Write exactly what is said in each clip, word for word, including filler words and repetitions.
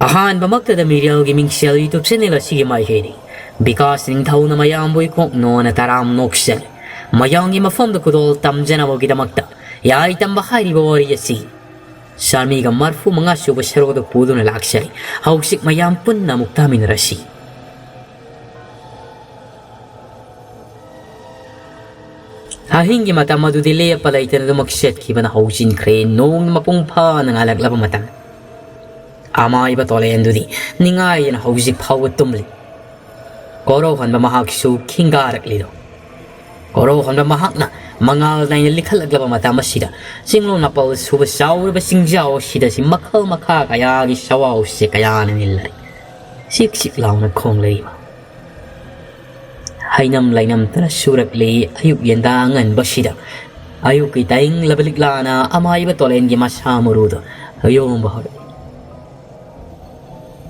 ꯑꯍꯥꯟꯕꯃꯛꯇꯗ ꯃꯤꯔꯦꯜꯒꯤ ꯃꯤꯡꯁꯦꯜ YouTube channel ꯑꯁꯤꯒꯤ ꯃꯥꯏꯀꯩꯅꯤ꯫ ꯕꯤꯀꯥꯁ ꯅꯤꯡꯊꯧꯅ ꯃꯌꯥꯝꯕꯨ ꯏꯀꯣꯛ ꯅꯣꯅ ꯇꯔꯥꯝ ꯅꯣꯛꯆꯔꯤ꯫ ꯃꯌꯥꯝꯒꯤ ꯃꯐꯝꯗ ꯈꯨꯗꯣꯜ ꯇꯝꯖꯅꯕꯒꯤꯗꯃꯛꯇ ꯌꯥꯏ ꯇꯝꯕ ꯍꯥꯏꯔꯤꯕ ꯋꯥꯔꯤ ꯑꯁꯤ ꯆꯥꯃꯤꯒ ꯃꯔꯐꯨ ꯃꯉꯥ ꯁꯨꯕ ꯁꯔꯨꯛ ꯑꯗꯨ ꯄꯨꯗꯨꯅ ꯂꯥꯛꯆꯔꯤ꯫ ꯍꯧꯖꯤꯛ ꯃꯌꯥꯝ ꯄꯨꯟꯅ ꯑꯃꯨꯛ ꯇꯥꯃꯤꯟꯅꯔꯁꯤ꯫ ꯑꯍꯤꯡꯒꯤ ꯃꯇꯝ ꯑꯗꯨꯗꯤ ꯂꯦꯞꯄ ꯂꯩꯇꯅ ꯑꯗꯨꯃꯛ ꯆꯠꯈꯤꯕꯅ ꯍꯧꯖꯤꯟꯈ꯭ꯔꯦ꯫ ꯅꯣꯡ ꯃꯄꯨꯡ ꯐꯥꯅ ꯉꯥꯜꯂꯛꯂꯕ ꯃꯇꯝ꯫ ꯑꯃꯥꯏꯕ ꯇꯣꯂꯦꯟꯗꯨꯗꯤ ꯅꯤꯡꯉꯥꯏꯗꯅ ꯍꯧꯖꯤꯛ ꯐꯥꯎꯕ ꯇꯨꯝꯂꯤ꯫ ꯀꯣꯔꯧꯍꯟꯕ ꯃꯍꯥꯛꯁꯨ ꯈꯤꯡꯒꯥꯔꯛꯂꯤꯗꯣ꯫ ꯀꯣꯔꯧꯍꯟꯕ ꯃꯍꯥꯛꯅ ꯃꯉꯥꯜ ꯅꯥꯏꯅ ꯂꯤꯈꯠꯂꯛꯂꯕ ꯃꯇꯝ ꯑꯁꯤꯗ ꯆꯤꯡꯂꯣꯟ ꯃꯥꯄꯜ ꯁꯨꯕ ꯆꯥꯎꯔꯕ ꯆꯤꯡꯖꯥꯎ ꯑꯁꯤꯗ ꯁꯤ ꯃꯈꯜ ꯃꯈꯥ ꯀꯌꯥꯒꯤ ꯁꯋꯥꯎꯁꯦ ꯀꯌꯥꯅ ꯅꯤꯜꯂꯔꯤ꯫ ꯆꯤꯛ ꯆꯤꯛ ꯂꯥꯎꯅ ꯈꯣꯡꯂꯛꯏꯕ꯫ ꯍꯩꯅꯝ ꯂꯩꯅꯝꯇꯅ ꯁꯨꯔꯛꯂꯤ꯫ ꯑꯌꯨꯛ ꯌꯦꯟꯗꯥ ꯑꯉꯟꯕꯁꯤꯗ ꯑꯌꯨꯛꯀꯤ ꯇꯥꯏꯪꯂꯕ ꯂꯤꯛꯂꯥꯅ ꯑꯃꯥꯏꯕ ꯇꯣꯂꯦꯟꯒꯤ ꯃꯁꯥ ꯃꯔꯨꯗ ꯌꯣꯝꯕ ꯍꯧꯔꯛꯏ꯫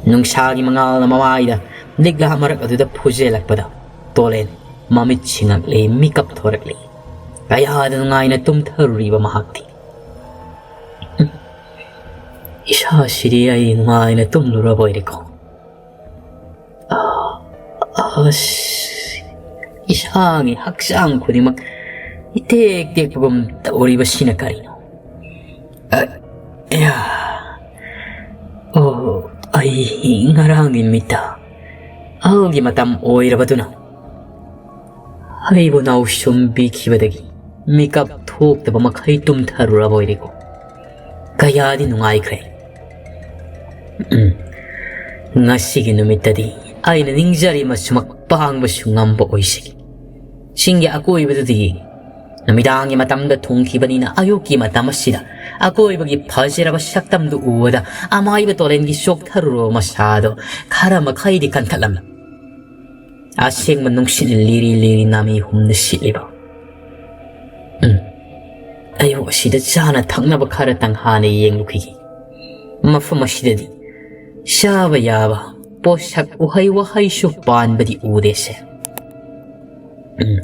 ꯅꯨꯡꯁꯥꯒꯤ ꯃꯉꯥꯜꯅ ꯃꯃꯥꯏꯗ ꯂꯤꯛꯂꯥ ꯃꯔꯛ ꯑꯗꯨꯗ ꯐꯨꯖꯦꯜꯂꯛꯄꯗ ꯇꯣꯂꯦꯟ ꯃꯃꯤꯠ ꯁꯤꯡꯉꯛꯂꯤ, ꯃꯤꯀꯞ ꯊꯣꯔꯛꯂꯤ꯫ ꯀꯌꯥꯗ ꯅꯨꯡꯉꯥꯏꯅ ꯇꯨꯝꯊꯔꯨꯔꯤꯕ ꯃꯍꯥꯛꯇꯤ, "ꯎꯝ, ꯏꯁꯥꯁꯤꯗꯤ ꯑꯩ ꯅꯨꯡꯉꯥꯏꯅ ꯇꯨꯝꯂꯨꯔꯕ ꯑꯣꯏꯔꯦꯀꯣ꯫ ꯑꯁ, ꯏꯁꯥꯒꯤ ꯍꯛꯆꯥꯡ ꯈꯨꯗꯤꯡꯃꯛ ꯏꯇꯦꯛ ꯇꯦꯛꯄꯒꯨꯝ ꯇꯧꯔꯤꯕꯁꯤꯅ ꯀꯔꯤꯅꯣ? ꯑ, ꯑꯌꯥ, ꯑꯣ, ꯑꯩ ꯉꯔꯥꯡꯒꯤ ꯅꯨꯃꯤꯠꯇ ꯑꯍꯜꯒꯤ ꯃꯇꯝ ꯑꯣꯏꯔꯕꯗꯨꯅ ꯑꯩꯕꯨ ꯅꯥꯎꯁꯨꯝꯕꯤꯈꯤꯕꯗꯒꯤ ꯃꯤꯀꯞ ꯊꯣꯛꯇꯕ ꯃꯈꯩ ꯇꯨꯝꯊꯔꯨꯔꯕ ꯑꯣꯏꯔꯦꯀꯣ꯫ ꯀꯌꯥꯗꯤ ꯅꯨꯡꯉꯥꯏꯈ꯭ꯔꯦ꯫ ꯎꯝ, ꯉꯁꯤꯒꯤ ꯅꯨꯃꯤꯠꯇꯗꯤ ꯑꯩꯅ ꯅꯤꯡꯖꯔꯤꯕꯁꯨꯃꯛ ꯄꯥꯡꯕꯁꯨ ꯉꯝꯕ ꯑꯣꯏꯁꯤ꯫ ꯆꯤꯡꯒꯤ ꯑꯀꯣꯏꯕꯗꯨꯗꯤ ꯅꯨꯃꯤꯗꯥꯡꯒꯤ ꯃꯇꯝꯗ ꯊꯨꯡꯈꯤꯕꯅꯤꯅ ꯑꯌꯨꯛꯀꯤ ꯃꯇꯝ ꯑꯁꯤꯗ ꯑꯀꯣꯏꯕꯒꯤ ꯐꯖꯔꯕ ꯁꯛꯇꯝꯗꯨ ꯎꯕꯗ ꯑꯃꯥꯏꯕ ꯇꯣꯂꯦꯟꯒꯤ ꯆꯣꯛꯊꯔꯨꯔꯕ ꯃꯁꯥꯗꯣ ꯈꯔ ꯃꯈꯩꯗꯤ ꯀꯟꯈꯠꯂꯝꯃꯤ꯫ ꯑꯁꯦꯡꯕ ꯅꯨꯡꯁꯤꯠꯅ ꯂꯤꯔꯤ ꯂꯤꯔꯤ ꯅꯥꯃꯤ ꯍꯨꯝꯅ ꯁꯤꯠꯂꯤꯕ꯫ ꯎꯝ, ꯑꯌꯨꯛ ꯑꯁꯤꯗ ꯆꯥꯅ ꯊꯛꯅꯕ ꯈꯔꯇꯪ ꯍꯥꯟꯅ ꯌꯦꯡꯂꯨꯈꯤꯒꯦ꯫ ꯃꯐꯝ ꯑꯁꯤꯗꯗꯤ ꯆꯥꯕ ꯌꯥꯕ ꯄꯣꯠꯁꯛ ꯎꯍꯩ ꯋꯥꯍꯩꯁꯨ ꯄꯥꯟꯕꯗꯤ ꯎꯗꯦꯁꯦ꯫ ꯎꯝ,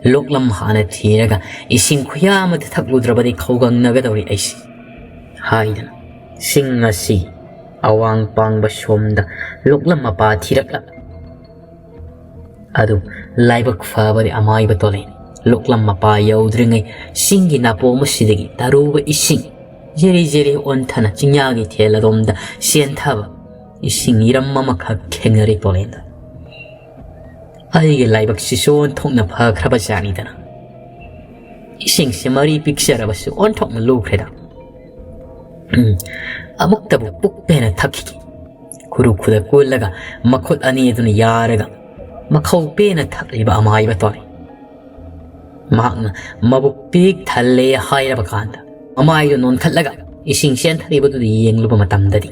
ꯂꯣꯛꯂꯝ ꯍꯥꯟꯅ ꯊꯤꯔꯒ ꯏꯁꯤꯡ ꯈꯨꯌꯥ ꯑꯃꯗ ꯊꯛꯂꯨꯗ꯭ꯔꯕꯗꯤ ꯈꯧꯒꯪꯅꯒꯗꯧꯔꯤ ꯑꯩꯁꯦ," ꯍꯥꯏꯗꯅ ꯆꯤꯡ ꯑꯁꯤ ꯑꯋꯥꯡ ꯄꯥꯡꯕ ꯁꯣꯝꯗ ꯂꯣꯛꯂꯝ ꯃꯄꯥ ꯊꯤꯔꯛꯂ꯫ ꯑꯗꯨ ꯂꯥꯏꯕꯛ ꯐꯕꯗꯤ ꯑꯃꯥꯏꯕ ꯇꯣꯂꯦꯟ ꯂꯣꯛꯂꯝ ꯃꯄꯥ ꯌꯧꯗ꯭ꯔꯤꯉꯩ ꯆꯤꯡꯒꯤ ꯅꯥꯄꯣꯝ ꯑꯁꯤꯗꯒꯤ ꯇꯔꯨꯕ ꯏꯁꯤꯡ ꯖꯦꯔꯤ ꯖꯦꯔꯤ ꯑꯣꯟꯊꯅ ꯆꯤꯡꯌꯥꯒꯤ ꯊꯦꯜ ꯑꯗꯣꯝꯗ ꯆꯦꯟꯊꯕ ꯏꯁꯤꯡ ꯏꯔꯝ ꯑꯃꯈꯛ ꯊꯦꯡꯅꯔꯦ ꯇꯣꯂꯦꯟꯗ꯫ ꯑꯩꯒꯤ ꯂꯥꯏꯕꯛꯁꯤꯁꯨ ꯑꯣꯟꯊꯣꯛꯅ ꯐꯈ꯭ꯔꯕ ꯖꯥꯠꯅꯤꯗꯅ꯫ ꯏꯁꯤꯡꯁꯦ ꯃꯔꯤ ꯄꯤꯛꯆꯔꯕꯁꯨ ꯑꯣꯟꯊꯣꯛꯅ ꯂꯨꯈ꯭ꯔꯦꯗ꯫ ꯎꯝ, ꯑꯃꯨꯛꯇꯕꯨ ꯄꯨꯛ ꯄꯦꯟꯅ ꯊꯛꯈꯤꯒꯦ꯫ ꯈꯨꯔꯨ ꯈꯨꯗ ꯀꯣꯜꯂꯒ ꯃꯈꯨꯠ ꯑꯅꯤ ꯑꯗꯨꯅ ꯌꯥꯔꯒ ꯃꯈꯧ ꯄꯦꯟꯅ ꯊꯛꯂꯤꯕ ꯑꯃꯥꯏꯕ ꯇꯣꯔꯦ꯫ ꯃꯍꯥꯛꯅ ꯃꯕꯨꯛ ꯄꯤꯛ ꯊꯜꯂꯦ ꯍꯥꯏꯔꯕ ꯀꯥꯟꯗ ꯃꯃꯥꯏꯗꯨ ꯅꯣꯟꯈꯠꯂꯒ ꯏꯁꯤꯡ ꯆꯦꯟꯊꯔꯤꯕꯗꯨꯗ ꯌꯦꯡꯂꯨꯕ ꯃꯇꯝꯗꯗꯤ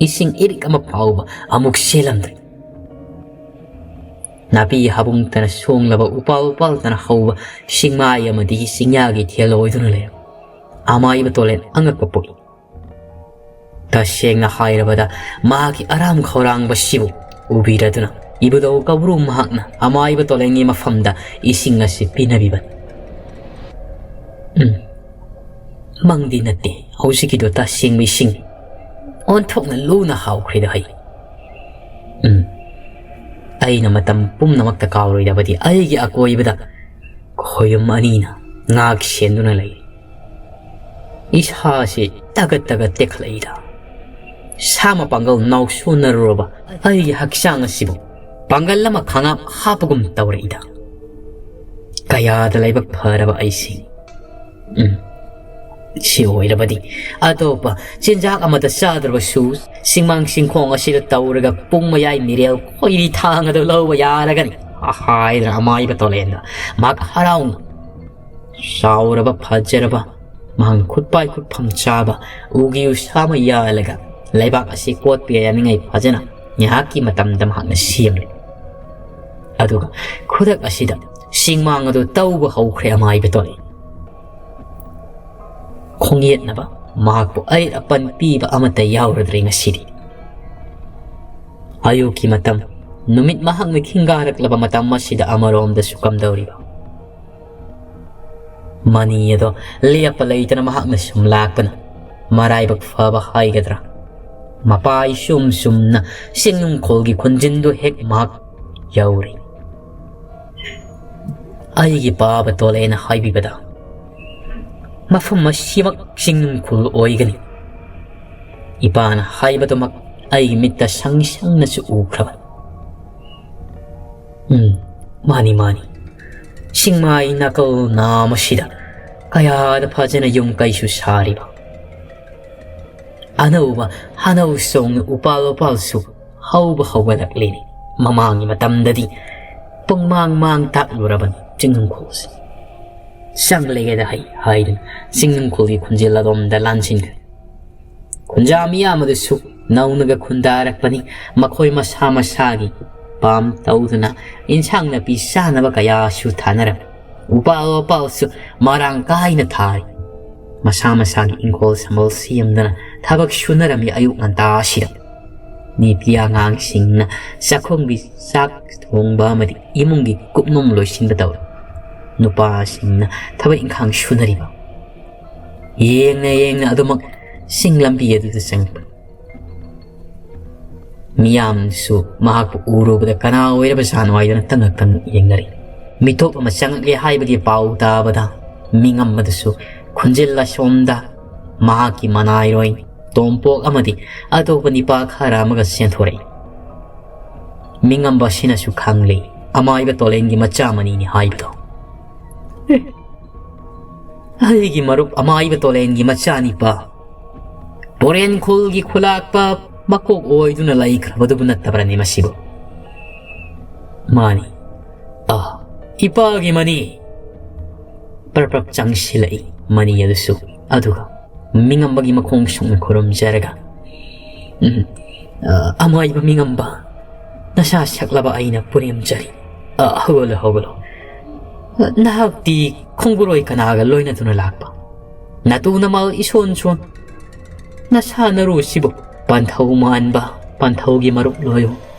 ꯏꯁꯤꯡ ꯏꯔꯤꯛ ꯑꯃ ꯐꯥꯎꯕ ꯑꯃꯨꯛ ꯆꯦꯜꯂꯝꯗ꯭ꯔꯦ꯫ ꯅꯥꯄꯤ ꯍꯥꯕꯨꯡꯇꯅ ꯁꯣꯡꯂꯕ ꯎꯄꯥꯜ ꯎꯄꯥꯜꯇꯅ ꯍꯧꯕ ꯆꯤꯡꯃꯥꯏ ꯑꯃꯗꯤ ꯆꯤꯡꯌꯥꯒꯤ ꯊꯦꯜ ꯑꯣꯏꯗꯨꯅ ꯂꯩꯔꯝ꯫ ꯑꯃꯥꯏꯕ ꯇꯣꯂꯦꯟ ꯑꯉꯛꯄ ꯄꯣꯛꯏ꯫ ꯇꯁꯦꯡꯅ ꯍꯥꯏꯔꯕꯗ ꯃꯍꯥꯛꯀꯤ ꯑꯔꯥꯝ ꯈꯧꯔꯥꯡꯕꯁꯤꯕꯨ ꯎꯕꯤꯔꯗꯨꯅ ꯏꯕꯨꯙꯧ ꯀꯧꯕ꯭ꯔꯨ ꯃꯍꯥꯛꯅ ꯑꯃꯥꯏꯕ ꯇꯣꯂꯦꯟꯒꯤ ꯃꯐꯝꯗ ꯏꯁꯤꯡ ꯑꯁꯤ ꯄꯤꯅꯕꯤꯕꯅꯤ꯫ ꯎꯝ, ꯃꯪꯗꯤ ꯅꯠꯇꯦ ꯍꯧꯖꯤꯛꯀꯤꯗꯣ, ꯇꯁꯦꯡꯕ ꯏꯁꯤꯡ꯫ ꯑꯣꯟꯊꯣꯛꯅ ꯂꯨꯅ ꯍꯥꯎꯈ꯭ꯔꯦꯗ ꯍꯩ꯫ ꯎꯝ, ꯑꯩꯅ ꯃꯇꯝ ꯄꯨꯝꯅꯃꯛꯇ ꯀꯥꯎꯔꯣꯏꯗꯕꯗꯤ ꯑꯩꯒꯤ ꯑꯀꯣꯏꯕꯗ ꯈꯣꯌꯨꯝ ꯑꯅꯤꯅ ꯉꯥꯛ ꯁꯦꯟꯗꯨꯅ ꯂꯩ꯫ ꯏꯁꯥꯁꯤ ꯇꯒꯠ ꯇꯒꯠ ꯇꯦꯛꯈꯠꯂꯛꯏꯗ꯫ ꯁꯥ ꯃꯄꯥꯡꯒꯜ ꯅꯥꯎꯁꯣꯟꯅꯔꯨꯔꯕ ꯑꯩꯒꯤ ꯍꯛꯆꯥꯡ ꯑꯁꯤꯕꯨ ꯄꯥꯡꯒꯜ ꯑꯃ ꯈꯪꯉꯥꯞ ꯍꯥꯞꯄꯒꯨꯝ ꯇꯧꯔꯛꯏꯗ꯫ ꯀꯌꯥꯗ ꯂꯥꯏꯕꯛ ꯐꯔꯕ ꯑꯩꯁꯤ꯫ ꯎꯝ, ꯁꯤ ꯑꯣꯏꯔꯕꯗꯤ ꯑꯇꯣꯞꯄ ꯆꯤꯟꯖꯥꯛ ꯑꯃꯗ ꯆꯥꯗ꯭ꯔꯕꯁꯨ ꯆꯤꯡꯃꯥꯡ ꯆꯤꯡꯈꯣꯡ ꯑꯁꯤꯗ ꯇꯧꯔꯒ ꯄꯨꯡ ꯃꯌꯥꯏ ꯃꯤꯔꯦꯜ ꯈꯣꯏꯔꯤ ꯊꯥꯡ ꯑꯗꯨ ꯂꯧꯕ ꯌꯥꯔꯒꯅꯤ ꯍꯥꯏꯗꯅ ꯑꯃꯥꯏꯕ ꯇꯣꯂꯦꯟꯗ ꯃꯍꯥꯛ ꯍꯔꯥꯎꯅ ꯆꯥꯎꯔꯕ ꯐꯖꯔꯕ ꯃꯍꯥꯛ ꯈꯨꯠꯄꯥꯏ ꯈꯨꯠꯐꯝ ꯆꯥꯕ ꯎꯒꯤ ꯎꯁꯥ ꯑꯃ ꯌꯥꯜꯂꯒ ꯂꯩꯕꯥꯛ ꯑꯁꯤ ꯀꯣꯠꯄ ꯌꯥꯅꯤꯡꯉꯥꯏ ꯐꯖꯅ ꯉꯥꯏꯍꯥꯛꯀꯤ ꯃꯇꯝꯗ ꯃꯍꯥꯛꯅ ꯁꯦꯝꯂꯦ꯫ ꯑꯗꯨꯒ ꯈꯨꯗꯛ ꯑꯁꯤꯗ ꯆꯤꯡꯃꯥꯡ ꯑꯗꯨ ꯇꯧꯕ ꯍꯧꯈ꯭ꯔꯦ ꯑꯃꯥꯏꯕ ꯇꯣꯂꯦꯟ꯫ ꯈꯣꯡꯌꯦꯠꯅꯕ ꯃꯍꯥꯛꯄꯨ ꯑꯌꯦꯠ ꯑꯄꯟ ꯄꯤꯕ ꯑꯃꯠꯇ ꯌꯥꯎꯔꯗ꯭ꯔꯦ ꯉꯁꯤꯗꯤ꯫ ꯑꯌꯨꯛꯀꯤ ꯃꯇꯝ ꯅꯨꯃꯤꯠ ꯃꯍꯥꯛꯅ ꯈꯤꯡꯒꯥꯔꯛꯂꯕ ꯃꯇꯝ ꯑꯁꯤꯗ ꯑꯃꯔꯣꯝꯗꯁꯨ ꯀꯝꯗꯧꯔꯤꯕ? ꯃꯅꯤ ꯑꯗꯣ ꯂꯦꯞꯄ ꯂꯩꯇꯅ ꯃꯍꯥꯛꯅ ꯁꯨꯝ ꯂꯥꯛꯄꯅ ꯃꯔꯥꯏꯕꯛ ꯐꯕ ꯍꯥꯏꯒꯗ꯭ꯔꯥ? ꯃꯄꯥ ꯏꯁꯨꯝ ꯁꯨꯝꯅ ꯆꯤꯡꯅꯨꯡꯈꯣꯜꯒꯤ ꯈꯨꯟꯖꯤꯟꯗꯨ ꯍꯦꯛ ꯃꯍꯥꯛ ꯌꯧꯔꯦ꯫ "ꯑꯩꯒꯤ ꯄꯥꯕ ꯇꯣꯜꯂꯦꯅ ꯍꯥꯏꯕꯤꯕꯗ ꯃꯐꯝ ꯑꯁꯤꯃꯛ ꯆꯤꯡꯅꯨꯡꯈꯣꯜ ꯑꯣꯏꯒꯅꯤ꯫ ꯏꯄꯥꯅ ꯍꯥꯏꯕꯗꯨꯃꯛ ꯑꯩꯒꯤ ꯃꯤꯠꯇ ꯁꯪ ꯁꯪꯅꯁꯨ ꯎꯈ꯭ꯔꯕꯅꯤ꯫ ꯎꯝ, ꯃꯥꯅꯤ, ꯃꯥꯅꯤ꯫ ꯆꯤꯡꯃꯥꯏ ꯅꯥꯀꯜ ꯅꯥꯝ ꯑꯁꯤꯗ ꯀꯌꯥꯗ ꯐꯖꯅ ꯌꯨꯝ ꯀꯩꯁꯨ ꯁꯥꯔꯤꯕ꯫ ꯑꯅꯧꯕ ꯍꯅꯧ ꯆꯣꯡꯅ ꯎꯄꯥꯜ ꯋꯥꯄꯥꯜꯁꯨ ꯍꯧꯕ ꯍꯧꯒꯠꯂꯛꯂꯤꯅꯤ꯫ ꯃꯃꯥꯡꯒꯤ ꯃꯇꯝꯗꯗꯤ ꯄꯨꯡꯃꯥꯡ ꯃꯥꯡ ꯇꯥꯛꯂꯨꯔꯕꯅꯤ ꯆꯤꯡꯅꯨꯡꯈꯣꯜꯁꯤ꯫ ꯆꯪꯂꯒꯦꯗ ꯍꯩ" ꯍꯥꯏꯗꯨꯅ ꯆꯤꯡꯅꯨꯡꯈꯣꯜꯒꯤ ꯈꯨꯟꯖꯦꯜ ꯑꯗꯣꯝꯗ ꯂꯥꯟꯁꯤꯟꯈ꯭ꯔꯦ꯫ ꯈꯨꯟꯖꯥ ꯃꯤꯌꯥꯝ ꯑꯗꯨꯁꯨ ꯅꯧꯅꯒ ꯈꯨꯟꯗꯥꯔꯛꯄꯅꯤ꯫ ꯃꯈꯣꯏ ꯃꯁꯥ ꯃꯁꯥꯒꯤ ꯄꯥꯝ ꯇꯧꯗꯨꯅ ꯏꯟꯁꯥꯡ ꯅꯥꯄꯤ ꯆꯥꯅꯕ ꯀꯌꯥꯁꯨ ꯊꯥꯅꯔꯝꯃꯤ꯫ ꯎꯄꯥꯜ ꯋꯥꯄꯥꯜꯁꯨ ꯃꯔꯥꯡ ꯀꯥꯏꯅ ꯊꯥꯔꯤ꯫ ꯃꯁꯥ ꯃꯁꯥꯒꯤ ꯏꯪꯈꯣꯜ ꯁꯝꯕꯜ ꯁꯦꯝꯗꯨꯅ ꯊꯕꯛ ꯁꯨꯅꯔꯝꯃꯤ ꯑꯌꯨꯛ ꯉꯟꯇꯥꯁꯤꯗ꯫ ꯅꯨꯄꯤ ꯑꯉꯥꯡꯁꯤꯡꯅ ꯆꯥꯛꯈꯨꯝꯒꯤ ꯆꯥꯛ ꯊꯣꯡꯕ ꯑꯃꯗꯤ ꯏꯃꯨꯡꯒꯤ ꯀꯨꯞꯅꯣꯝ ꯂꯣꯏꯁꯤꯟꯕ ꯇꯧꯔꯤ꯫ ꯅꯨꯄꯥꯁꯤꯡꯅ ꯊꯕꯛ ꯏꯪꯈꯥꯡ ꯁꯨꯅꯔꯤꯕ꯫ ꯌꯦꯡꯅ ꯌꯦꯡꯅ ꯑꯗꯨꯃꯛ ꯆꯤꯡ ꯂꯝꯕꯤ ꯑꯗꯨꯗ ꯆꯪꯂꯛꯄ꯫ ꯃꯤꯌꯥꯝꯁꯨ ꯃꯍꯥꯛꯄꯨ ꯎꯔꯨꯕꯗ "ꯀꯅꯥ ꯑꯣꯏꯔꯕꯖꯥꯠꯅꯣ?" ꯍꯥꯏꯗꯨꯅ ꯇꯉꯛ ꯇꯉꯛ ꯌꯦꯡꯅꯔꯤ꯫ ꯃꯤꯇꯣꯞ ꯑꯃ ꯆꯪꯂꯛꯂꯦ ꯍꯥꯏꯕꯒꯤ ꯄꯥꯎ ꯇꯥꯕꯗ ꯃꯤꯉꯝ ꯑꯗꯨꯁꯨ ꯈꯨꯟꯖꯤꯜ ꯑꯁꯣꯝꯗ ꯃꯍꯥꯛꯀꯤ ꯃꯅꯥꯏꯔꯣꯏ ꯇꯣꯝꯄꯣꯛ ꯑꯃꯗꯤ ꯑꯇꯣꯞꯄ ꯅꯤꯄꯥ ꯈꯔ ꯑꯃꯒ ꯆꯦꯟꯊꯣꯔꯛꯏ꯫ ꯃꯤꯉꯝꯕ ꯑꯁꯤꯅꯁꯨ ꯈꯪꯂꯦ ꯑꯃꯥꯏꯕ ꯇꯣꯂꯦꯟꯒꯤ ꯃꯆꯥ ꯑꯃꯅꯤꯅꯤ ꯍꯥꯏꯕꯗꯣ꯫ "ꯑꯦ, ꯑꯩꯒꯤ ꯃꯔꯨꯞ ꯑꯃꯥꯏꯕ ꯇꯣꯂꯦꯟꯒꯤ ꯃꯆꯥꯅꯤꯄꯥ ꯄꯣꯔꯦꯟ ꯈꯨꯜꯒꯤ ꯈꯨꯂꯥꯛꯄ ꯃꯀꯣꯛ ꯑꯣꯏꯗꯨꯅ ꯂꯩꯈ꯭ꯔꯕꯗꯨꯕꯨ ꯅꯠꯇꯕ꯭ꯔꯅꯦ ꯃꯁꯤꯕꯨ?" "ꯃꯥꯅꯤ, ꯑ, ꯏꯄꯥꯒꯤ ꯃꯅꯤ!" ꯄ꯭ꯔꯞ ꯄ꯭ꯔꯞ ꯆꯪꯁꯤꯜꯂꯛꯏ ꯃꯅꯤ ꯑꯗꯨꯁꯨ꯫ ꯑꯗꯨꯒ ꯃꯤꯉꯝꯕꯒꯤ ꯃꯈꯣꯡ ꯁꯨꯛꯅ ꯈꯨꯔꯨꯝꯖꯔꯒ, "ꯎꯝ, ꯑ, ꯑꯃꯥꯏꯕ ꯃꯤꯉꯝꯕ, ꯅꯁꯥ ꯁꯛꯂꯕ ꯑꯩꯅ ꯄꯨꯅꯦꯝꯖꯔꯤ꯫ ꯑ, ꯍꯧꯒꯠꯂꯣ, ꯍꯧꯒꯠꯂꯣ꯫ ꯑ, ꯅꯍꯥꯛꯇꯤ ꯈꯣꯡꯕꯨꯔꯣꯏ ꯀꯅꯥꯒ ꯂꯣꯏꯅꯗꯨꯅ ꯂꯥꯛꯄ? ꯅꯇꯨ ꯅꯃꯜ ꯏꯁꯣꯟ ꯁꯣꯟ꯫ ꯅꯁꯥ ꯅꯔꯨꯁꯤꯕꯨ ꯄꯟꯊꯧ ꯃꯥꯟꯕ, ꯄꯟꯊꯧꯒꯤ ꯃꯔꯨꯞ ꯂꯣꯏꯌꯨ꯫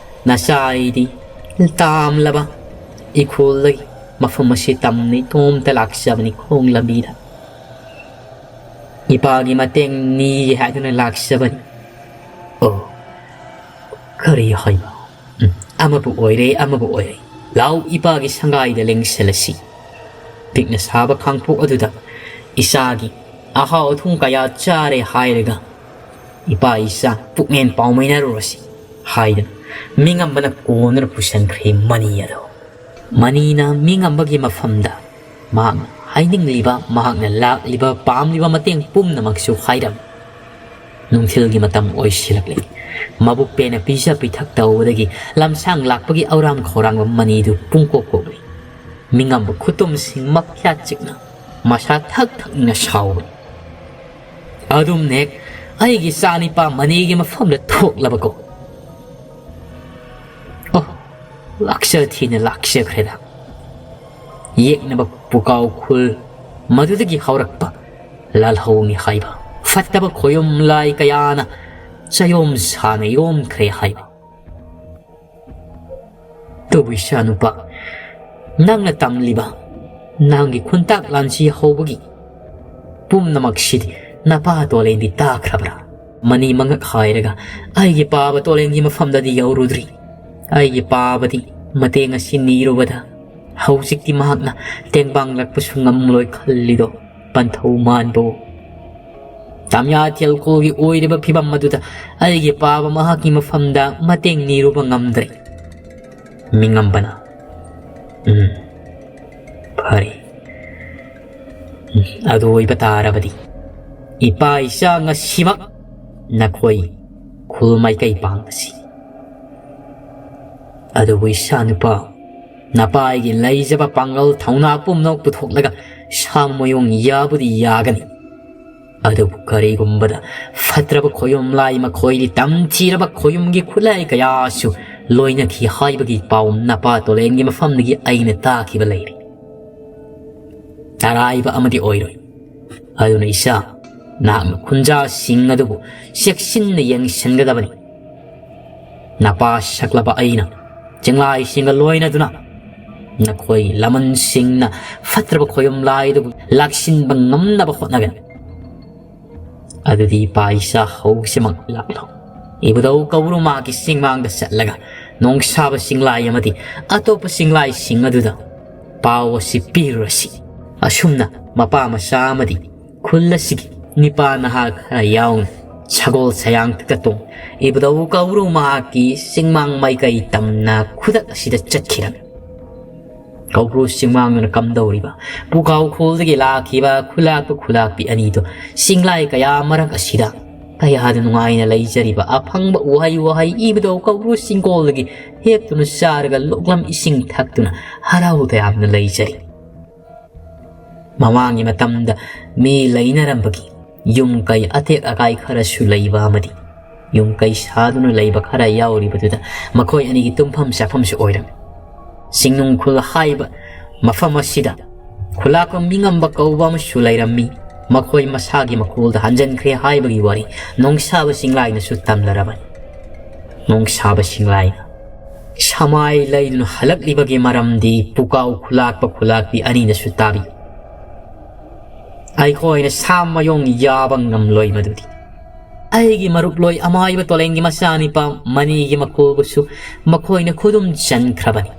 ꯅꯆꯥ ꯑꯩꯗꯤ ꯇꯥꯝꯂꯕ ꯏꯈꯣꯜꯗꯒꯤ ꯃꯐꯝ ꯑꯁꯤ ꯇꯝꯅ ꯏꯇꯣꯝꯇ ꯂꯥꯛꯆꯕꯅꯤ ꯈꯣꯡ ꯂꯝꯕꯤꯗ꯫ ꯏꯄꯥꯒꯤ ꯃꯇꯦꯡ ꯅꯤꯒꯦ ꯍꯥꯏꯗꯨꯅ ꯂꯥꯛꯆꯕꯅꯤ꯫ ꯀꯔꯤ ꯍꯥꯏꯕ? ꯎꯝ, ꯑꯃꯕꯨ ꯑꯣꯏꯔꯦ, ꯑꯃꯕꯨ ꯑꯣꯏꯔꯦ꯫ ꯂꯥꯎ, ꯏꯄꯥꯒꯤ ꯁꯪꯒꯥꯏꯗ ꯂꯦꯡꯁꯤꯜꯂꯁꯤ꯫ ꯄꯤꯛꯅ ꯁꯥꯕ ꯈꯥꯡꯄꯣꯛ ꯑꯗꯨꯗ ꯏꯆꯥꯒꯤ ꯑꯍꯥꯎ ꯑꯊꯨꯝ ꯀꯌꯥ ꯆꯥꯔꯦ ꯍꯥꯏꯔꯒ ꯏꯄꯥ ꯏꯆꯥ ꯄꯨꯛꯃꯦꯟ ꯄꯥꯎꯃꯤꯟꯅꯔꯨꯔꯁꯤ ꯍꯥꯏꯗꯨꯅ ꯃꯤꯉꯝꯕꯅ ꯀꯣꯟꯗꯨꯅ ꯄꯨꯁꯤꯟꯈ꯭ꯔꯦ ꯃꯅꯤ ꯑꯗꯨ꯫ ꯃꯅꯤꯅ ꯃꯤꯉꯝꯕꯒꯤ ꯃꯐꯝꯗ ꯃꯍꯥꯛꯅ ꯍꯥꯏꯅꯤꯡꯂꯤꯕ, ꯃꯍꯥꯛꯅ ꯂꯥꯛꯂꯤꯕ, ꯄꯥꯝꯂꯤꯕ ꯃꯇꯦꯡ ꯄꯨꯝꯅꯃꯛꯁꯨ ꯍꯥꯏꯔꯝꯃꯤ꯫ ꯅꯨꯡꯊꯤꯜꯒꯤ ꯃꯇꯝ ꯑꯣꯏꯁꯤꯜꯂꯛꯂꯦ꯫ ꯃꯕꯨꯛ ꯄꯦꯟꯅ ꯄꯤꯖ ꯄꯤꯊꯛ ꯇꯧꯕꯗꯒꯤ ꯂꯝꯁꯥꯡ ꯂꯥꯛꯄꯒꯤ ꯑꯧꯔꯥꯡ ꯈꯧꯔꯥꯡꯕ ꯃꯅꯤꯗꯨ ꯄꯨꯡꯀꯣꯛ ꯀꯣꯛꯂꯤ꯫ ꯃꯤꯉꯝꯕ ꯈꯨꯇꯨꯝꯁꯤꯡ ꯃꯈ꯭ꯌꯥꯠ ꯆꯤꯛꯅ ꯃꯁꯥ ꯊꯛ ꯊꯛꯅ ꯁꯥꯎꯕꯅꯤ꯫ ꯑꯗꯨꯝꯅ ꯍꯦꯛ ꯑꯩꯒꯤ ꯏꯆꯥꯅꯤꯄꯥ ꯃꯅꯤꯒꯤ ꯃꯐꯝꯗ ꯊꯣꯛꯂꯕꯀꯣ꯫ ꯑꯣ, ꯂꯥꯛꯆ ꯊꯤꯅ ꯂꯥꯛꯆꯈ꯭ꯔꯦꯗ꯫ ꯌꯦꯛꯅꯕ ꯄꯨꯀꯥꯎ ꯈꯨꯜ ꯃꯗꯨꯗꯒꯤ ꯍꯧꯔꯛꯄ ꯂꯥꯜꯍꯧꯅꯤ ꯍꯥꯏꯕ ꯐꯠꯇꯕ ꯈꯣꯌꯨꯝ ꯂꯥꯏ ꯀꯌꯥꯅ ꯆꯌꯣꯝ ꯁꯥꯅ ꯌꯣꯝꯈ꯭ꯔꯦ ꯍꯥꯏꯕ꯫ ꯑꯗꯨꯕꯨ ꯏꯆꯥꯅꯨꯄꯥ, ꯅꯪꯅ ꯇꯝꯂꯤꯕ ꯅꯪꯒꯤ ꯈꯨꯟꯇꯥꯛ ꯂꯥꯟꯁꯤ ꯍꯧꯕꯒꯤ ꯄꯨꯝꯅꯃꯛꯁꯤꯗꯤ ꯅꯄꯥ ꯇꯣꯂꯦꯟꯗꯤ ꯇꯥꯈ꯭ꯔꯕ꯭ꯔꯥ? ꯃꯅꯤ ꯃꯉꯛ ꯍꯥꯏꯔꯒ ꯑꯩꯒꯤ ꯄꯥꯕ ꯇꯣꯂꯦꯟꯒꯤ ꯃꯐꯝꯗꯗꯤ ꯌꯧꯔꯨꯗ꯭ꯔꯤ꯫ ꯑꯩꯒꯤ ꯄꯥꯕꯗꯤ ꯃꯇꯦꯡ ꯑꯁꯤ ꯅꯤꯔꯨꯕꯗ ꯍꯧꯖꯤꯛꯇꯤ ꯃꯍꯥꯛꯅ ꯇꯦꯡꯕꯥꯡꯂꯛꯄꯁꯨ ꯉꯝꯂꯣꯏ ꯈꯜꯂꯤꯗꯣ ꯄꯟꯊꯧ ꯃꯥꯟꯕꯣ꯫ ꯇꯥꯃꯤꯌꯥ ꯊꯦꯜꯀꯣꯒꯤ ꯑꯣꯏꯔꯤꯕ ꯐꯤꯕꯝ ꯑꯗꯨꯗ ꯑꯩꯒꯤ ꯄꯥꯕ ꯃꯍꯥꯛꯀꯤ ꯃꯐꯝꯗ ꯃꯇꯦꯡ ꯅꯤꯔꯨꯕ ꯉꯝꯗ꯭ꯔꯦ꯫ ꯃꯤꯉꯝꯕꯅ, "ꯎꯝ, ꯐꯔꯦ꯫ ꯎꯝ, ꯑꯗꯨ ꯑꯣꯏꯕ ꯇꯥꯔꯕꯗꯤ ꯏꯄꯥ ꯏꯆꯥ ꯉꯁꯤꯃꯛ ꯅꯈꯣꯏ ꯈꯨꯜ ꯃꯥꯏꯀꯩ ꯄꯥꯡꯂꯁꯤ꯫ ꯑꯗꯨꯕꯨ ꯏꯆꯥꯅꯨꯄꯥ, ꯅꯄꯥꯒꯤ ꯂꯩꯖꯕ ꯄꯥꯡꯒꯜ ꯊꯧꯅꯥ ꯄꯨꯝꯅꯃꯛ ꯄꯨꯊꯣꯛꯂꯒ ꯁꯥ ꯃꯌꯣꯡ ꯌꯥꯕꯨꯗꯤ ꯌꯥꯒꯅꯤ, ꯑꯗꯨꯕꯨ ꯀꯔꯤꯒꯨꯝꯕꯗ ꯐꯠꯇ꯭ꯔꯕ ꯈꯣꯌꯨꯝ ꯂꯥꯏ ꯃꯈꯣꯏꯗꯤ ꯇꯝꯊꯤꯔꯕ ꯈꯣꯌꯨꯝꯒꯤ ꯈꯨꯠꯂꯥꯏ ꯀꯌꯥꯁꯨ ꯂꯣꯏꯅꯈꯤ ꯍꯥꯏꯕꯒꯤ ꯄꯥꯎ ꯅꯄꯥ ꯇꯣꯂꯦꯟꯒꯤ ꯃꯐꯝꯗꯒꯤ ꯑꯩꯅ ꯇꯥꯈꯤꯕ ꯂꯩꯔꯤ꯫ ꯑꯔꯥꯏꯕ ꯑꯃꯗꯤ ꯑꯣꯏꯔꯣꯏ꯫ ꯑꯗꯨꯅ ꯏꯆꯥ, ꯅꯍꯥꯛꯅ ꯈꯨꯟꯖꯥꯁꯤꯡ ꯑꯗꯨꯕꯨ ꯆꯦꯛꯁꯤꯟꯅ ꯌꯦꯡꯁꯤꯟꯒꯗꯕꯅꯤ꯫ ꯅꯄꯥ ꯁꯛꯂꯕ ꯑꯩꯅ ꯆꯤꯡꯂꯥꯏꯁꯤꯡꯒ ꯂꯣꯏꯅꯗꯨꯅ ꯅꯈꯣꯏ ꯂꯃꯟꯁꯤꯡꯅ ꯐꯠꯇ꯭ꯔꯕ ꯈꯣꯌꯨꯝ ꯂꯥꯏꯗꯨꯕꯨ ꯂꯥꯛꯁꯤꯟꯕ ꯉꯝꯅꯕ ꯍꯣꯠꯅꯒꯅꯤ꯫ ꯑꯗꯨꯗꯤ ꯏꯄꯥ ꯏꯆꯥ ꯍꯧꯖꯤꯛꯃꯛ ꯂꯥꯛꯂꯣ꯫ ꯏꯕꯨꯙꯧ ꯀꯧꯕ꯭ꯔꯨ ꯃꯍꯥꯛꯀꯤ ꯆꯤꯡꯃꯥꯡꯗ ꯆꯠꯂꯒ ꯅꯣꯡꯁꯥꯕ ꯆꯤꯡꯂꯥꯏ ꯑꯃꯗꯤ ꯑꯇꯣꯞꯄ ꯆꯤꯡꯂꯥꯏꯁꯤꯡ ꯑꯗꯨꯗ ꯄꯥꯎ ꯑꯁꯤ ꯄꯤꯔꯨꯔꯁꯤ꯫ ꯑꯁꯨꯝꯅ ꯃꯄꯥ ꯃꯆꯥ ꯑꯃꯗꯤ ꯈꯨꯜ ꯑꯁꯤꯒꯤ ꯅꯤꯄꯥ ꯅꯍꯥ ꯈꯔ ꯌꯥꯎꯅ ꯁꯒꯣꯜ ꯁꯌꯥꯡ ꯇꯦꯛꯇ ꯇꯣꯡ ꯏꯕꯨꯙꯧ ꯀꯧꯕ꯭ꯔꯨ ꯃꯍꯥꯛꯀꯤ ꯆꯤꯡꯃꯥꯡ ꯃꯥꯏꯀꯩ ꯇꯝꯅ ꯈꯨꯗꯛ ꯑꯁꯤꯗ ꯆꯠꯈꯤꯔꯝꯃꯤ꯫ ꯀꯧꯕ꯭ꯔꯨ ꯆꯤꯡꯃꯥꯡꯗꯨꯅ ꯀꯝꯗꯧꯔꯤꯕ ꯄꯨꯀꯥꯎ ꯈꯨꯜꯗꯒꯤ ꯂꯥꯛꯈꯤꯕ ꯈꯨꯂꯥꯛꯄ ꯈꯨꯂꯥꯛꯄꯤ ꯑꯅꯤꯗꯨ ꯆꯤꯡꯂꯥꯏ ꯀꯌꯥ ꯃꯔꯛ ꯑꯁꯤꯗ ꯀꯌꯥꯗ ꯅꯨꯡꯉꯥꯏꯅ ꯂꯩꯖꯔꯤꯕ ꯑꯐꯪꯕ ꯎꯍꯩ ꯋꯥꯍꯩ ꯏꯕꯨꯙꯧ ꯀꯧꯕ꯭ꯔꯨ ꯆꯤꯡꯒꯣꯜꯗꯒꯤ ꯍꯦꯛꯇꯨꯅ ꯆꯥꯔꯒ ꯂꯣꯛꯂꯝ ꯏꯁꯤꯡ ꯊꯛꯇꯨꯅ ꯍꯔꯥꯎ ꯇꯌꯥꯝꯅ ꯂꯩꯖꯔꯤ꯫ ꯃꯃꯥꯡꯒꯤ ꯃꯇꯝꯗ ꯃꯤ ꯂꯩꯅꯔꯝꯕꯒꯤ ꯌꯨꯝ ꯀꯩ ꯑꯇꯦꯛ ꯑꯀꯥꯏ ꯈꯔꯁꯨ ꯂꯩꯕ ꯑꯃꯗꯤ ꯌꯨꯝ ꯀꯩ ꯁꯥꯗꯨꯅ ꯂꯩꯕ ꯈꯔ ꯌꯥꯎꯔꯤꯕꯗꯨꯗ ꯃꯈꯣꯏ ꯑꯅꯤꯒꯤ ꯇꯨꯝꯐꯝ ꯆꯥꯐꯝꯁꯨ ꯑꯣꯏꯔꯝꯃꯤ꯫ ꯆꯤꯡꯅꯨꯡ ꯈꯨꯜ ꯍꯥꯏꯕ ꯃꯐꯝ ꯑꯁꯤꯗ ꯈꯨꯂꯥꯛꯄ ꯃꯤꯉꯝꯕ ꯀꯧꯕ ꯑꯃꯁꯨ ꯂꯩꯔꯝꯃꯤ꯫ ꯃꯈꯣꯏ ꯃꯁꯥꯒꯤ ꯃꯈꯣꯜꯗ ꯍꯟꯖꯤꯟꯈ꯭ꯔꯦ ꯍꯥꯏꯕꯒꯤ ꯋꯥꯔꯤ ꯅꯣꯡꯁꯥꯕ ꯆꯤꯡꯂꯥꯏꯅꯁꯨ ꯇꯝꯂꯔꯕꯅꯤ꯫ ꯅꯣꯡꯁꯥꯕ ꯆꯤꯡꯂꯥꯏꯅ ꯁꯃꯥꯏ ꯂꯩꯗꯨꯅ ꯍꯜꯂꯛꯂꯤꯕꯒꯤ ꯃꯔꯝꯗꯤ ꯄꯨꯀꯥꯎ ꯈꯨꯂꯥꯛꯄ ꯈꯨꯂꯥꯛꯄꯤ ꯑꯅꯤꯅꯁꯨ ꯇꯥꯕꯤ꯫ ꯑꯩꯈꯣꯏꯅ ꯁꯥ ꯃꯌꯣꯡ ꯌꯥꯕ ꯉꯝꯂꯣꯏ ꯃꯗꯨꯗꯤ꯫ ꯑꯩꯒꯤ ꯃꯔꯨꯞꯂꯣꯏ ꯑꯃꯥꯏꯕ ꯇꯣꯂꯦꯟꯒꯤ ꯃꯆꯥꯅꯤꯄꯥ ꯃꯅꯤꯒꯤ ꯃꯈꯣꯜꯕꯨꯁꯨ ꯃꯈꯣꯏꯅ ꯈꯨꯗꯨꯝ ꯆꯟꯈ꯭ꯔꯕꯅꯤ꯫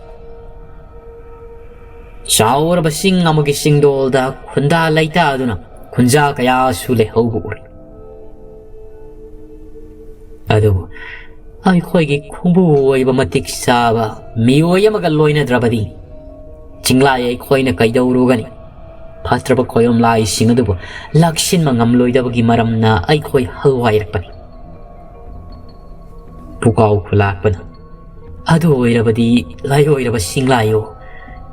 ꯆꯥꯎꯔꯕ ꯆꯤꯡ ꯑꯃꯒꯤ ꯆꯤꯡꯗꯣꯜꯗ ꯈꯨꯟꯗꯥ ꯂꯩꯇꯥꯗꯨꯅ ꯈꯨꯟꯖꯥ ꯀꯌꯥꯁꯨ ꯂꯩꯍꯧꯕ ꯎꯔꯤ꯫ ꯑꯗꯨꯕꯨ ꯑꯩꯈꯣꯏꯒꯤ ꯈꯣꯡꯕꯨ ꯑꯣꯏꯕ ꯃꯇꯤꯛ ꯆꯥꯕ ꯃꯤꯑꯣꯏ ꯑꯃꯒ ꯂꯣꯏꯅꯗ꯭ꯔꯕꯗꯤ ꯆꯤꯡꯂꯥꯏ ꯑꯩꯈꯣꯏꯅ ꯀꯩꯗꯧꯔꯨꯒꯅꯤ? ꯐꯠꯇ꯭ꯔꯕ ꯈꯣꯌꯨꯝ ꯂꯥꯏꯁꯤꯡ ꯑꯗꯨꯕꯨ ꯂꯥꯛꯁꯤꯟꯕ ꯉꯝꯂꯣꯏꯗꯕꯒꯤ ꯃꯔꯝꯅ ꯑꯩꯈꯣꯏ ꯍꯜꯋꯥꯏꯔꯛꯄꯅꯤ꯫ ꯄꯨꯀꯥꯎ ꯈꯨꯂꯥꯛꯄꯅ, "ꯑꯗꯨ ꯑꯣꯏꯔꯕꯗꯤ ꯂꯥꯏꯑꯣꯏꯔꯕ ꯆꯤꯡꯂꯥꯏꯌꯣ,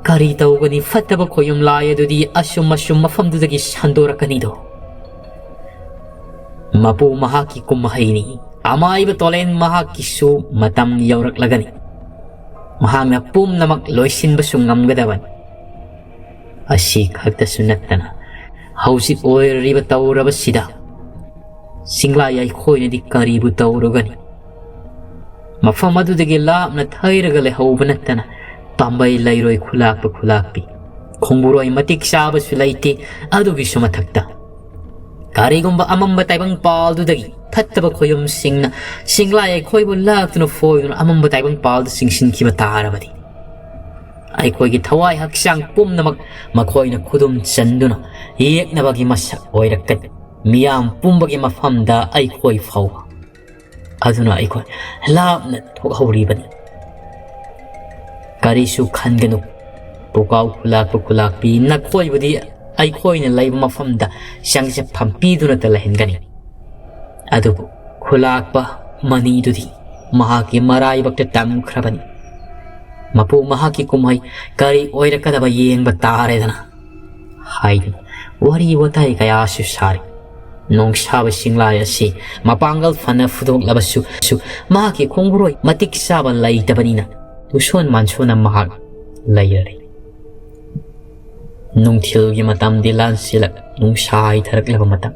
ꯀꯔꯤ ꯇꯧꯒꯅꯤ? ꯐꯠꯇꯕ ꯈꯣꯌꯨꯝ ꯂꯥꯏ ꯑꯗꯨꯗꯤ ꯑꯁꯨꯝ ꯑꯁꯨꯝ ꯃꯐꯝꯗꯨꯗꯒꯤ ꯁꯟꯗꯣꯔꯛꯀꯅꯤꯗꯣ꯫ ꯃꯄꯨ ꯃꯍꯥꯛꯀꯤ ꯀꯨꯝꯍꯩꯅꯤ꯫ ꯑꯃꯥꯏꯕ ꯇꯣꯂꯦꯟ ꯃꯍꯥꯛꯀꯤꯁꯨ ꯃꯇꯝ ꯌꯧꯔꯛꯂꯒꯅꯤ꯫ ꯃꯍꯥꯛꯅ ꯄꯨꯝꯅꯃꯛ ꯂꯣꯏꯁꯤꯟꯕꯁꯨ ꯉꯝꯒꯗꯕꯅꯤ꯫ ꯑꯁꯤ ꯈꯛꯇꯁꯨ ꯅꯠꯇꯅ ꯍꯧꯖꯤꯛ ꯑꯣꯏꯔꯤꯕ ꯇꯧꯔꯕꯁꯤꯗ ꯆꯤꯡꯂꯥꯏ ꯑꯩꯈꯣꯏꯅꯗꯤ ꯀꯔꯤꯕꯨ ꯇꯧꯔꯨꯒꯅꯤ? ꯃꯐꯝ ꯑꯗꯨꯗꯒꯤ ꯂꯥꯞꯅ ꯊꯩꯔꯒ ꯂꯩꯍꯧꯕ ꯅꯠꯇꯅ ꯄꯥꯝꯕꯩ ꯂꯩꯔꯣꯏ ꯈꯨꯂꯥꯛꯄ ꯈꯨꯂꯥꯛꯄꯤ, ꯈꯣꯡꯕꯨꯔꯣꯏ ꯃꯇꯤꯛ ꯆꯥꯕꯁꯨ ꯂꯩꯇꯦ꯫ ꯑꯗꯨꯒꯤꯁꯨ ꯃꯊꯛꯇ ꯀꯔꯤꯒꯨꯝꯕ ꯑꯃꯝꯕ ꯇꯥꯏꯕꯪ ꯄꯥꯜꯗꯨꯗꯒꯤ ꯐꯠꯇꯕ ꯈꯣꯌꯨꯝꯁꯤꯡꯅ ꯁꯤꯡꯂꯥꯏ ꯑꯩꯈꯣꯏꯕꯨ ꯂꯥꯛꯇꯨꯅ ꯐꯣꯏꯗꯨꯅ ꯑꯃꯝꯕ ꯇꯥꯏꯕꯪꯄꯥꯜꯗ ꯆꯤꯡꯁꯤꯟꯈꯤꯕ ꯇꯥꯔꯕꯗꯤ, ꯑꯩꯈꯣꯏꯒꯤ ꯊꯋꯥꯏ ꯍꯛꯆꯥꯡ ꯄꯨꯝꯅꯃꯛ ꯃꯈꯣꯏꯅ ꯈꯨꯗꯨꯝ ꯆꯟꯗꯨꯅ ꯌꯦꯛꯅꯕꯒꯤ ꯃꯁꯛ ꯑꯣꯏꯔꯛꯀꯅꯤ꯫ ꯃꯤꯌꯥꯝ ꯄꯨꯝꯕꯒꯤ ꯃꯐꯝꯗ ꯑꯩꯈꯣꯏ ꯐꯥꯎꯕ꯫ ꯑꯗꯨꯅ ꯑꯩꯈꯣꯏ ꯂꯥꯞꯅ ꯊꯣꯛꯍꯧꯔꯤꯕꯅꯤ꯫ ꯀꯔꯤꯁꯨ ꯈꯟꯒꯅꯨ, ꯄꯨꯀꯥꯎ ꯈꯨꯂꯥꯛꯄ ꯈꯨꯂꯥꯛꯄꯤ, ꯅꯈꯣꯏꯕꯨꯗꯤ ꯑꯩꯈꯣꯏꯅ ꯂꯩꯕ ꯃꯐꯝꯗ ꯆꯪꯖꯐꯝ ꯄꯤꯗꯨꯅꯇ ꯂꯩꯍꯟꯒꯅꯤ꯫ ꯑꯗꯨꯕꯨ ꯈꯨꯂꯥꯛꯄ ꯃꯅꯤꯗꯨꯗꯤ ꯃꯍꯥꯛꯀꯤ ꯃꯔꯥꯏꯕꯛꯇ ꯇꯝꯈ꯭ꯔꯕꯅꯤ꯫ ꯃꯄꯨ ꯃꯍꯥꯛꯀꯤ ꯀꯨꯝꯍꯩ ꯀꯔꯤ ꯑꯣꯏꯔꯛꯀꯗꯕ ꯌꯦꯡꯕ ꯇꯥꯔꯦꯗꯅ ꯍꯥꯏꯗꯨꯅ ꯋꯥꯔꯤ ꯋꯥꯇꯥꯏ ꯀꯌꯥꯁꯨ ꯁꯥꯔꯤ꯫ ꯅꯣꯡꯁꯥꯕ ꯁꯤꯡꯂꯥꯏ ꯑꯁꯤ ꯃꯄꯥꯡꯒꯜ ꯐꯅ ꯐꯨꯗꯣꯛꯂꯕꯁꯨ, ꯁꯨ ꯃꯍꯥꯛꯀꯤ ꯈꯣꯡꯒꯨꯔꯣꯏ ꯃꯇꯤꯛ ꯆꯥꯕ ꯂꯩꯇꯕꯅꯤꯅ ꯎꯁꯣꯟ ꯃꯥꯟꯁꯣꯟꯅ ꯃꯍꯥꯛ ꯂꯩꯔꯔꯤ꯫ ꯅꯨꯡꯊꯤꯜꯒꯤ ꯃꯇꯝꯗꯤ ꯂꯥꯟꯁꯤꯜꯂꯛ, ꯅꯨꯡꯁꯥ ꯍꯩꯊꯔꯛꯂꯕ ꯃꯇꯝ,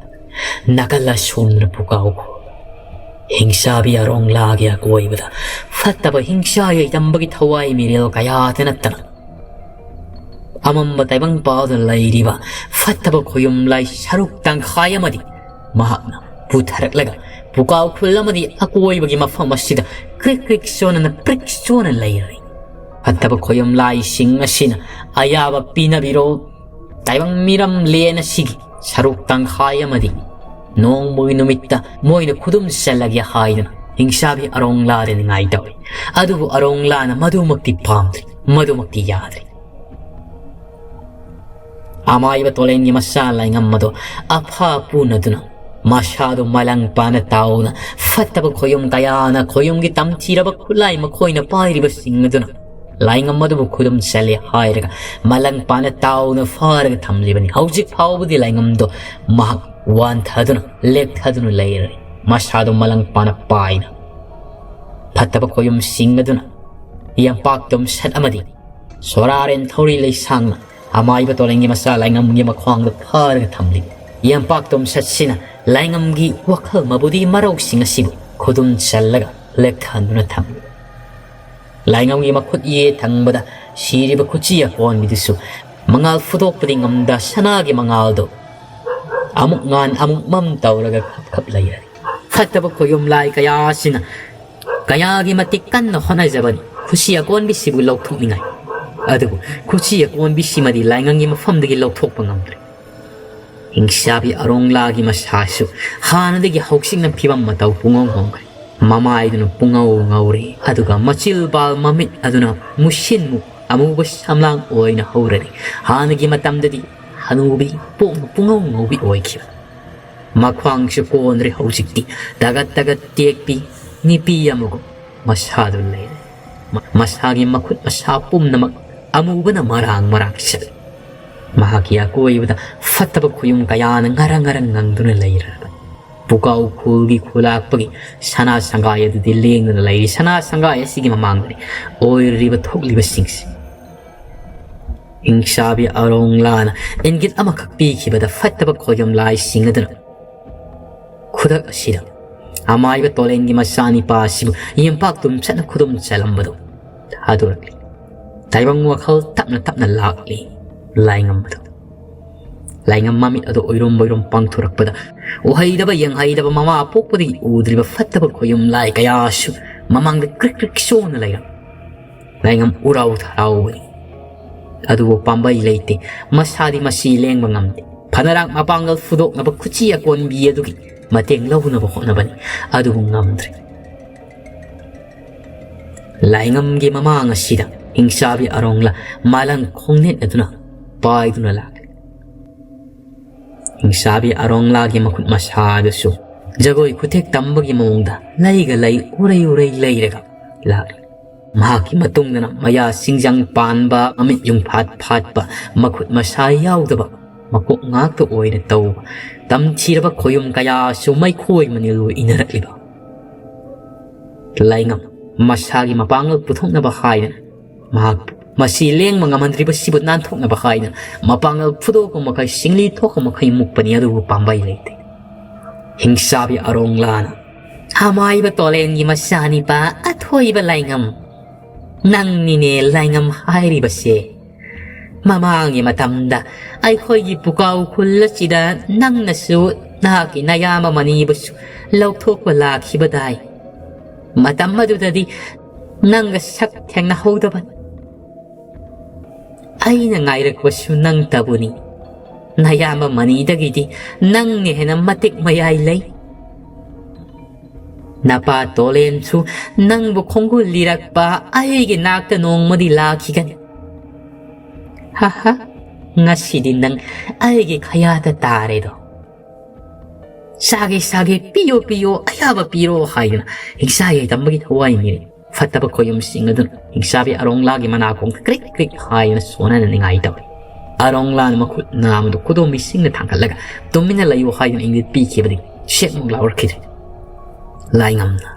ꯅꯥꯀꯜ ꯑꯁꯣꯝꯗꯅ ꯄꯨꯀꯥꯎ ꯈꯣ ꯍꯤꯡꯆꯥꯕꯤ ꯑꯔꯣꯡꯂꯥꯒꯤ ꯑꯀꯣꯏꯕꯗ ꯐꯠꯇꯕ ꯍꯤꯡꯆꯥ ꯌꯩꯗꯝꯕꯒꯤ ꯊꯋꯥꯏ ꯃꯤꯔꯦꯜ ꯀꯌꯥꯇ ꯅꯠꯇꯅ ꯑꯃꯝꯕ ꯇꯥꯏꯕꯪꯄꯥꯜꯗ ꯂꯩꯔꯤꯕ ꯐꯠꯇꯕ ꯈꯣꯌꯨꯝ ꯂꯥꯏ ꯁꯔꯨꯛ ꯇꯪꯈꯥꯏ ꯑꯃꯗꯤ ꯃꯍꯥꯛꯅ ꯄꯨꯊꯔꯛꯂꯒ ꯄꯨꯀꯥꯎ ꯈꯨꯜ ꯑꯃꯗꯤ ꯑꯀꯣꯏꯕꯒꯤ ꯃꯐꯝ ꯑꯁꯤꯗ ꯀ꯭ꯔꯤꯛ ꯀ꯭ꯔꯤꯛ ꯁꯣꯟꯅꯅ ꯄ꯭ꯔꯤꯛ ꯁꯣꯟꯅ ꯂꯩꯔꯦ꯫ ꯐꯠꯇꯕ ꯈꯣꯌꯨꯝ ꯂꯥꯏꯁꯤꯡ ꯑꯁꯤꯅ ꯑꯌꯥꯕ ꯄꯤꯅꯕꯤꯔꯣ꯫ ꯇꯥꯏꯕꯪ ꯃꯤꯔꯝ ꯂꯦꯟ ꯑꯁꯤꯒꯤ ꯁꯔꯨꯛ ꯇꯪꯈꯥꯏ ꯑꯃꯗꯤ ꯅꯣꯡꯃꯒꯤ ꯅꯨꯃꯤꯠꯇ ꯃꯣꯏꯅ ꯈꯨꯗꯨꯝ ꯆꯜꯂꯒꯦ ꯍꯥꯏꯗꯨꯅ ꯍꯤꯡꯁꯥꯕꯤ ꯑꯔꯣꯡꯂꯥꯗ ꯅꯤꯡꯉꯥꯏ ꯇꯧꯏ꯫ ꯑꯗꯨꯕꯨ ꯑꯔꯣꯡꯂꯥꯅ ꯃꯗꯨꯃꯛꯇꯤ ꯄꯥꯝꯗ꯭ꯔꯤ, ꯃꯗꯨꯃꯛꯇꯤ ꯌꯥꯗ꯭ꯔꯤ꯫ ꯑꯃꯥꯏꯕ ꯇꯣꯂꯦꯟꯒꯤ ꯃꯆꯥ ꯂꯥꯏꯉꯝ ꯑꯗꯣ ꯑꯐꯥ ꯄꯨꯅꯗꯨꯅ ꯃꯁꯥꯗꯨ ꯃꯂꯪ ꯄꯥꯅ ꯇꯥꯎꯅ ꯐꯠꯇꯕ ꯈꯣꯌꯨꯝ ꯀꯌꯥꯅ ꯈꯣꯌꯨꯝꯒꯤ ꯇꯝꯊꯤꯔꯕ ꯈꯨꯠꯂꯥꯏ ꯃꯈꯣꯏꯅ ꯄꯥꯏꯔꯤꯕꯁꯤꯡ ꯑꯗꯨꯅ ꯂꯥꯏꯉꯝ ꯑꯗꯨꯕꯨ ꯈꯨꯗꯨꯝ ꯆꯜꯂꯦ ꯍꯥꯏꯔꯒ ꯃꯂꯪ ꯄꯥꯅ ꯇꯥꯎꯅ ꯐꯥꯔꯒ ꯊꯝꯂꯤꯕꯅꯤ꯫ ꯍꯧꯖꯤꯛ ꯐꯥꯎꯕꯗꯤ ꯂꯥꯏꯉꯝꯗꯣ ꯃꯍꯥꯛ ꯋꯥꯟꯊꯗꯨꯅ ꯂꯦꯛꯊꯗꯨꯅ ꯂꯩꯔꯔꯤ꯫ ꯃꯁꯥꯗꯣ ꯃꯂꯪ ꯄꯥꯅ ꯄꯥꯏꯅ ꯐꯠꯇꯕ ꯈꯣꯌꯨꯝꯁꯤꯡ ꯑꯗꯨꯅ ꯌꯥꯝꯄꯥꯛ ꯇꯨꯝꯁꯠ ꯑꯃꯗꯤ ꯁꯣꯔꯥꯔꯦꯟ ꯊꯧꯔꯤ ꯂꯩꯁꯥꯡꯅ ꯑꯃꯥꯏꯕ ꯇꯣꯂꯦꯟꯒꯤ ꯃꯆꯥ ꯂꯥꯏꯉꯝꯒꯤ ꯃꯈ꯭ꯋꯥꯡꯗ ꯐꯥꯔꯒ ꯊꯝꯂꯤ꯫ ꯌꯥꯝꯄꯥꯛ ꯇꯨꯝꯁꯠꯁꯤꯅ ꯂꯥꯏꯉꯝꯒꯤ ꯋꯥꯈꯜ ꯃꯕꯨꯗꯤ ꯃꯔꯧꯁꯤꯡ ꯑꯁꯤꯕꯨ ꯈꯨꯗꯨꯝ ꯆꯜꯂꯒ ꯂꯦꯛꯊꯍꯟꯗꯨꯅ ꯊꯝꯂꯤ꯫ ꯂꯥꯏꯉꯝꯒꯤ ꯃꯈꯨꯠ ꯌꯦꯠ ꯊꯪꯕꯗ ꯁꯤꯔꯤꯕ ꯈꯨꯠꯆꯤ ꯑꯀꯣꯟꯕꯤꯗꯨꯁꯨ ꯃꯉꯥꯜ ꯐꯨꯗꯣꯛꯄꯗꯤ ꯉꯝꯗ ꯁꯅꯥꯒꯤ ꯃꯉꯥꯜꯗꯣ ꯑꯃꯨꯛ ꯉꯥꯟ ꯑꯃꯨꯛ ꯃꯝ ꯇꯧꯔꯒ ꯈꯞ ꯈꯞ ꯂꯩꯔꯦ꯫ ꯐꯠꯇꯕ ꯈꯣꯌꯨꯝ ꯂꯥꯏ ꯀꯌꯥꯁꯤꯅ ꯀꯌꯥꯒꯤ ꯃꯇꯤꯛ ꯀꯟꯅ ꯍꯣꯠꯅꯖꯕꯅꯤ ꯈꯨꯠꯁꯤ ꯑꯀꯣꯟꯕꯤꯁꯤꯕꯨ ꯂꯧꯊꯣꯛꯅꯤꯡꯉꯥꯏ꯫ ꯑꯗꯨꯕꯨ ꯈꯨꯠꯁꯤ ꯑꯀꯣꯟꯕꯤꯁꯤꯃꯗꯤ ꯂꯥꯏꯉꯝꯒꯤ ꯃꯐꯝꯗꯒꯤ ꯂꯧꯊꯣꯛꯄ ꯉꯝꯗ꯭ꯔꯦ꯫ ꯍꯤꯡꯁꯥꯕꯤ ꯑꯔꯣꯡꯂꯥꯒꯤ ꯃꯁꯥꯁꯨ ꯍꯥꯟꯅꯗꯒꯤ ꯍꯧꯖꯤꯛꯅ ꯐꯤꯕꯝ ꯃꯇꯧ ꯄꯨꯡꯍꯣꯡ ꯍꯣꯡꯈ꯭ꯔꯦ꯫ ꯃꯃꯥꯏꯗꯨꯅ ꯄꯨꯡꯉꯧ ꯉꯧꯔꯦ, ꯑꯗꯨꯒ ꯃꯆꯤꯜꯕꯥꯜ ꯃꯃꯤꯠ ꯑꯗꯨꯅ ꯃꯨꯁꯤꯟ ꯃꯨ ꯑꯃꯨꯕ ꯁꯝꯂꯥꯡ ꯑꯣꯏꯅ ꯍꯧꯔꯔꯦ꯫ ꯍꯥꯟꯅꯒꯤ ꯃꯇꯝꯗꯗꯤ ꯍꯅꯨꯕꯤ ꯄꯣꯛꯅ ꯄꯨꯡꯉꯧ ꯉꯧꯕꯤ ꯑꯣꯏꯈꯤꯕ꯫ ꯃꯈ꯭ꯋꯥꯡꯁꯨ ꯀꯣꯟꯗ꯭ꯔꯦ, ꯍꯧꯖꯤꯛꯇꯤ ꯇꯒꯠ ꯇꯒꯠ ꯇꯦꯛꯄꯤ ꯅꯤꯄꯤ ꯑꯃꯒꯨꯝ ꯃꯁꯥꯗꯨ ꯂꯩꯔꯦ꯫ ꯃ-, ꯃꯁꯥꯒꯤ ꯃꯈꯨꯠ ꯃꯁꯥ ꯄꯨꯝꯅꯃꯛ ꯑꯃꯨꯕꯅ ꯃꯔꯥꯡ ꯃꯔꯥꯡ ꯆꯠꯂꯤ꯫ ꯃꯍꯥꯛꯀꯤ ꯑꯀꯣꯏꯕꯗ ꯐꯠꯇꯕ ꯈꯨꯌꯨꯝ ꯀꯌꯥꯅ ꯉꯔꯪ ꯉꯔꯪ ꯉꯪꯗꯨꯅ ꯂꯩꯔꯕꯅꯤ꯫ ꯄꯨꯀꯥꯎ ꯈꯨꯜꯒꯤ ꯈꯨꯂꯥꯛꯄꯒꯤ ꯁꯅꯥ ꯁꯪꯒꯥꯏ ꯑꯗꯨꯗꯤ ꯂꯦꯡꯗꯨꯅ ꯂꯩꯔꯤ꯫ ꯁꯅꯥ ꯁꯪꯒꯥꯏ ꯑꯁꯤꯒꯤ ꯃꯃꯥꯡꯗꯅꯤ ꯑꯣꯏꯔꯤꯕ ꯊꯣꯛꯂꯤꯕꯁꯤꯡꯁꯤ꯫ ꯍꯤꯡꯁꯥꯕꯤ ꯑꯔꯣꯡꯂꯥꯅ ꯏꯪꯒꯤꯠ ꯑꯃꯈꯛ ꯄꯤꯈꯤꯕꯗ ꯐꯠꯇꯕ ꯈꯣꯌꯨꯝ ꯂꯥꯏꯁꯤꯡ ꯑꯗꯨꯅ ꯈꯨꯗꯛ ꯑꯁꯤꯗ ꯑꯃꯥꯏꯕ ꯇꯣꯂꯦꯟꯒꯤ ꯃꯆꯥꯅꯤꯄꯥ ꯑꯁꯤꯕꯨ ꯌꯦꯝꯄꯥꯛ ꯇꯨꯝꯆꯠꯅ ꯈꯨꯗꯨꯝ ꯆꯜꯂꯝꯕꯗꯨ ꯊꯥꯗꯣꯔꯛꯂꯤ꯫ ꯇꯥꯏꯕꯪ ꯋꯥꯈꯜ ꯇꯞꯅ ꯇꯞꯅ ꯂꯥꯛꯂꯤ꯫ ꯂꯥꯏꯉꯝ ꯑꯗꯨ, ꯂꯥꯏꯉꯝ ꯃꯃꯤꯠ ꯑꯗꯨ ꯑꯣꯏꯔꯨꯝ ꯑꯣꯏꯔꯨꯝ ꯄꯥꯡꯊꯣꯔꯛꯄꯗ, ꯎꯍꯩꯗꯕ ꯌꯦꯡꯍꯩꯗꯕ ꯃꯃꯥ ꯄꯣꯛꯄꯗꯒꯤ ꯎꯗ꯭ꯔꯤꯕ ꯐꯠꯇꯕ ꯈꯣꯌꯨꯝ ꯂꯥꯏ ꯀꯌꯥꯁꯨ ꯃꯃꯥꯡꯗ ꯀ꯭ꯔꯤꯛ ꯀ꯭ꯔꯤꯛ ꯆꯣꯡꯅ ꯂꯩꯔꯝ꯫ ꯂꯥꯏꯉꯝ ꯎꯔꯥꯎ ꯊꯔꯥꯎꯕꯅꯤ꯫ ꯑꯗꯨꯕꯨ ꯄꯥꯝꯕꯩ ꯂꯩꯇꯦ꯫ ꯃꯁꯥꯗꯤ ꯃꯁꯤ ꯂꯦꯡꯕ ꯉꯝꯗꯦ꯫ ꯐꯅꯔꯥꯛ ꯃꯄꯥꯡꯒꯜ ꯐꯨꯗꯣꯛꯅꯕ ꯈꯨꯠꯁꯤ ꯑꯀꯣꯟꯕꯤ ꯑꯗꯨꯒꯤ ꯃꯇꯦꯡ ꯂꯧꯅꯕ ꯍꯣꯠꯅꯕꯅꯤ, ꯑꯗꯨꯕꯨ ꯉꯝꯗ꯭ꯔꯦ꯫ ꯂꯥꯏꯉꯝꯒꯤ ꯃꯃꯥꯡ ꯑꯁꯤꯗ ꯍꯤꯡꯁꯥꯕꯤ ꯑꯔꯣꯡꯂꯥ ꯃꯥꯂꯪ ꯈꯣꯡꯅꯦꯠ ꯑꯗꯨꯅ ꯄꯥꯏꯗꯨꯅ ꯂꯥꯛꯂꯤ꯫ ꯍꯤꯡꯁꯥꯕꯤ ꯑꯔꯣꯡꯂꯥꯒꯤ ꯃꯈꯨꯠ ꯃꯁꯥ ꯑꯗꯨꯁꯨ ꯖꯒꯣꯏ ꯈꯨꯊꯦꯛ ꯇꯝꯕꯒꯤ ꯃꯑꯣꯡꯗ ꯂꯩꯒ ꯂꯩ, ꯎꯔꯩ ꯎꯔꯩ ꯂꯩꯔꯒ ꯂꯥꯛꯂꯤ꯫ ꯃꯍꯥꯛꯀꯤ ꯃꯇꯨꯡꯗꯅ ꯃꯌꯥ ꯁꯤꯡꯖꯪ ꯄꯥꯟꯕ, ꯃꯃꯤꯠ ꯌꯨꯡꯐꯥꯠ ꯐꯥꯠꯄ, ꯃꯈꯨꯠ ꯃꯁꯥ ꯌꯥꯎꯗꯕ, ꯃꯀꯣꯛ ꯉꯥꯛꯇ ꯑꯣꯏꯅ ꯇꯧꯕ, ꯇꯝꯊꯤꯔꯕ ꯈꯣꯌꯨꯝ ꯀꯌꯥꯁꯨ ꯃꯩꯈꯣꯏ ꯃꯅꯤꯜꯕꯨ ꯏꯟꯅꯔꯛꯂꯤꯕ꯫ ꯂꯥꯏꯉꯝ ꯃꯁꯥꯒꯤ ꯃꯄꯥꯡꯒꯜ ꯄꯨꯊꯣꯛꯅꯕ ꯍꯥꯏꯗꯅ ꯃꯍꯥꯛꯄꯨ ꯃꯁꯤ ꯂꯦꯡꯕ ꯉꯝꯍꯟꯗ꯭ꯔꯤꯕꯁꯤꯕꯨ ꯅꯥꯟꯊꯣꯛꯅꯕ ꯍꯥꯏꯗꯅ ꯃꯄꯥꯡꯒꯜ ꯐꯨꯗꯣꯛꯄ ꯃꯈꯩ, ꯁꯤꯡꯂꯤ ꯊꯣꯛꯄ ꯃꯈꯩ ꯃꯨꯛꯄꯅꯤ, ꯑꯗꯨꯕꯨ ꯄꯥꯝꯕꯩ ꯂꯩꯇꯦ꯫ ꯍꯤꯡꯁꯥꯕꯤ ꯑꯔꯣꯡꯂꯥꯅ, "ꯑꯃꯥꯏꯕ ꯇꯣꯂꯦꯟꯒꯤ ꯃꯆꯥꯅꯤꯄꯥ ꯑꯊꯣꯏꯕ ꯂꯥꯏꯉꯝ, ꯅꯪꯅꯤꯅꯦ ꯂꯥꯏꯉꯝ ꯍꯥꯏꯔꯤꯕꯁꯦ꯫ ꯃꯃꯥꯡꯒꯤ ꯃꯇꯝꯗ ꯑꯩꯈꯣꯏꯒꯤ ꯄꯨꯀꯥꯎ ꯈꯨꯜ ꯑꯁꯤꯗ ꯅꯪꯅꯁꯨ ꯅꯍꯥꯛꯀꯤ ꯅꯌꯥꯝꯕ ꯃꯅꯤꯕꯨꯁꯨ ꯂꯧꯊꯣꯛꯄ ꯂꯥꯛꯈꯤꯕꯗꯥꯏ꯫ ꯃꯇꯝ ꯑꯗꯨꯗꯗꯤ ꯅꯪꯒ ꯁꯛ ꯊꯦꯡꯅꯍꯧꯗꯕꯅꯤ꯫ ꯑꯩꯅ ꯉꯥꯏꯔꯛꯄꯁꯨ ꯅꯪꯇꯕꯨꯅꯤ꯫ ꯅꯌꯥꯝꯕ ꯃꯅꯤꯗꯒꯤꯗꯤ ꯅꯪꯅ ꯍꯦꯟꯅ ꯃꯇꯤꯛ ꯃꯌꯥꯏ ꯂꯩ꯫ ꯅꯄꯥ ꯇꯣꯂꯦꯟꯁꯨ ꯅꯪꯕꯨ ꯈꯣꯡꯒꯨꯜ ꯂꯤꯔꯛꯄ ꯑꯩꯒꯤ ꯅꯥꯛꯇ ꯅꯣꯡꯃꯗꯤ ꯂꯥꯛꯈꯤꯒꯅꯤ꯫ ꯍꯥꯍꯥ, ꯉꯁꯤꯗꯤ ꯅꯪ ꯑꯩꯒꯤ ꯈꯌꯥꯗ ꯇꯥꯔꯦꯗꯣ꯫ ꯆꯥꯒꯦ ꯆꯥꯒꯦ, ꯄꯤꯌꯣ ꯄꯤꯌꯣ, ꯑꯌꯥꯕ ꯄꯤꯔꯣ ꯍꯥꯏꯗꯨꯅ ꯍꯤꯡꯆꯥ ꯌꯥꯏꯗꯝꯕꯒꯤ ꯊꯋꯥꯏꯅꯤꯔꯦ꯫ ꯐꯠꯇꯕ ꯈꯣꯌꯨꯝꯁꯤꯡ ꯑꯗꯨꯅ ꯍꯤꯡꯆꯥꯕꯤ ꯑꯔꯣꯡꯂꯥꯒꯤ ꯃꯅꯥꯀꯣꯡꯗ ꯀ꯭ꯔꯤꯛ ꯀ꯭ꯔꯤꯛ ꯍꯥꯏꯗꯨꯅ ꯁꯣꯟꯅꯅ ꯅꯤꯡꯉꯥꯏ ꯇꯧꯔꯤ꯫ ꯑꯔꯣꯡꯂꯥꯅ ꯃꯈꯨꯠ ꯅꯥꯝꯃꯗꯨ ꯈꯨꯗꯣꯝꯕꯤꯁꯤꯡꯅ ꯊꯥꯡꯒꯠꯂꯒ ꯇꯨꯃꯤꯟꯅ ꯂꯩꯌꯨ ꯍꯥꯏꯗꯨꯅ ꯏꯪꯒꯤꯠ ꯄꯤꯈꯤꯕꯗꯒꯤ ꯁꯦꯛꯃꯨꯛ ꯂꯥꯎꯔꯛꯈꯤꯗ꯭ꯔꯦ꯫ ꯂꯥꯏꯉꯝꯅ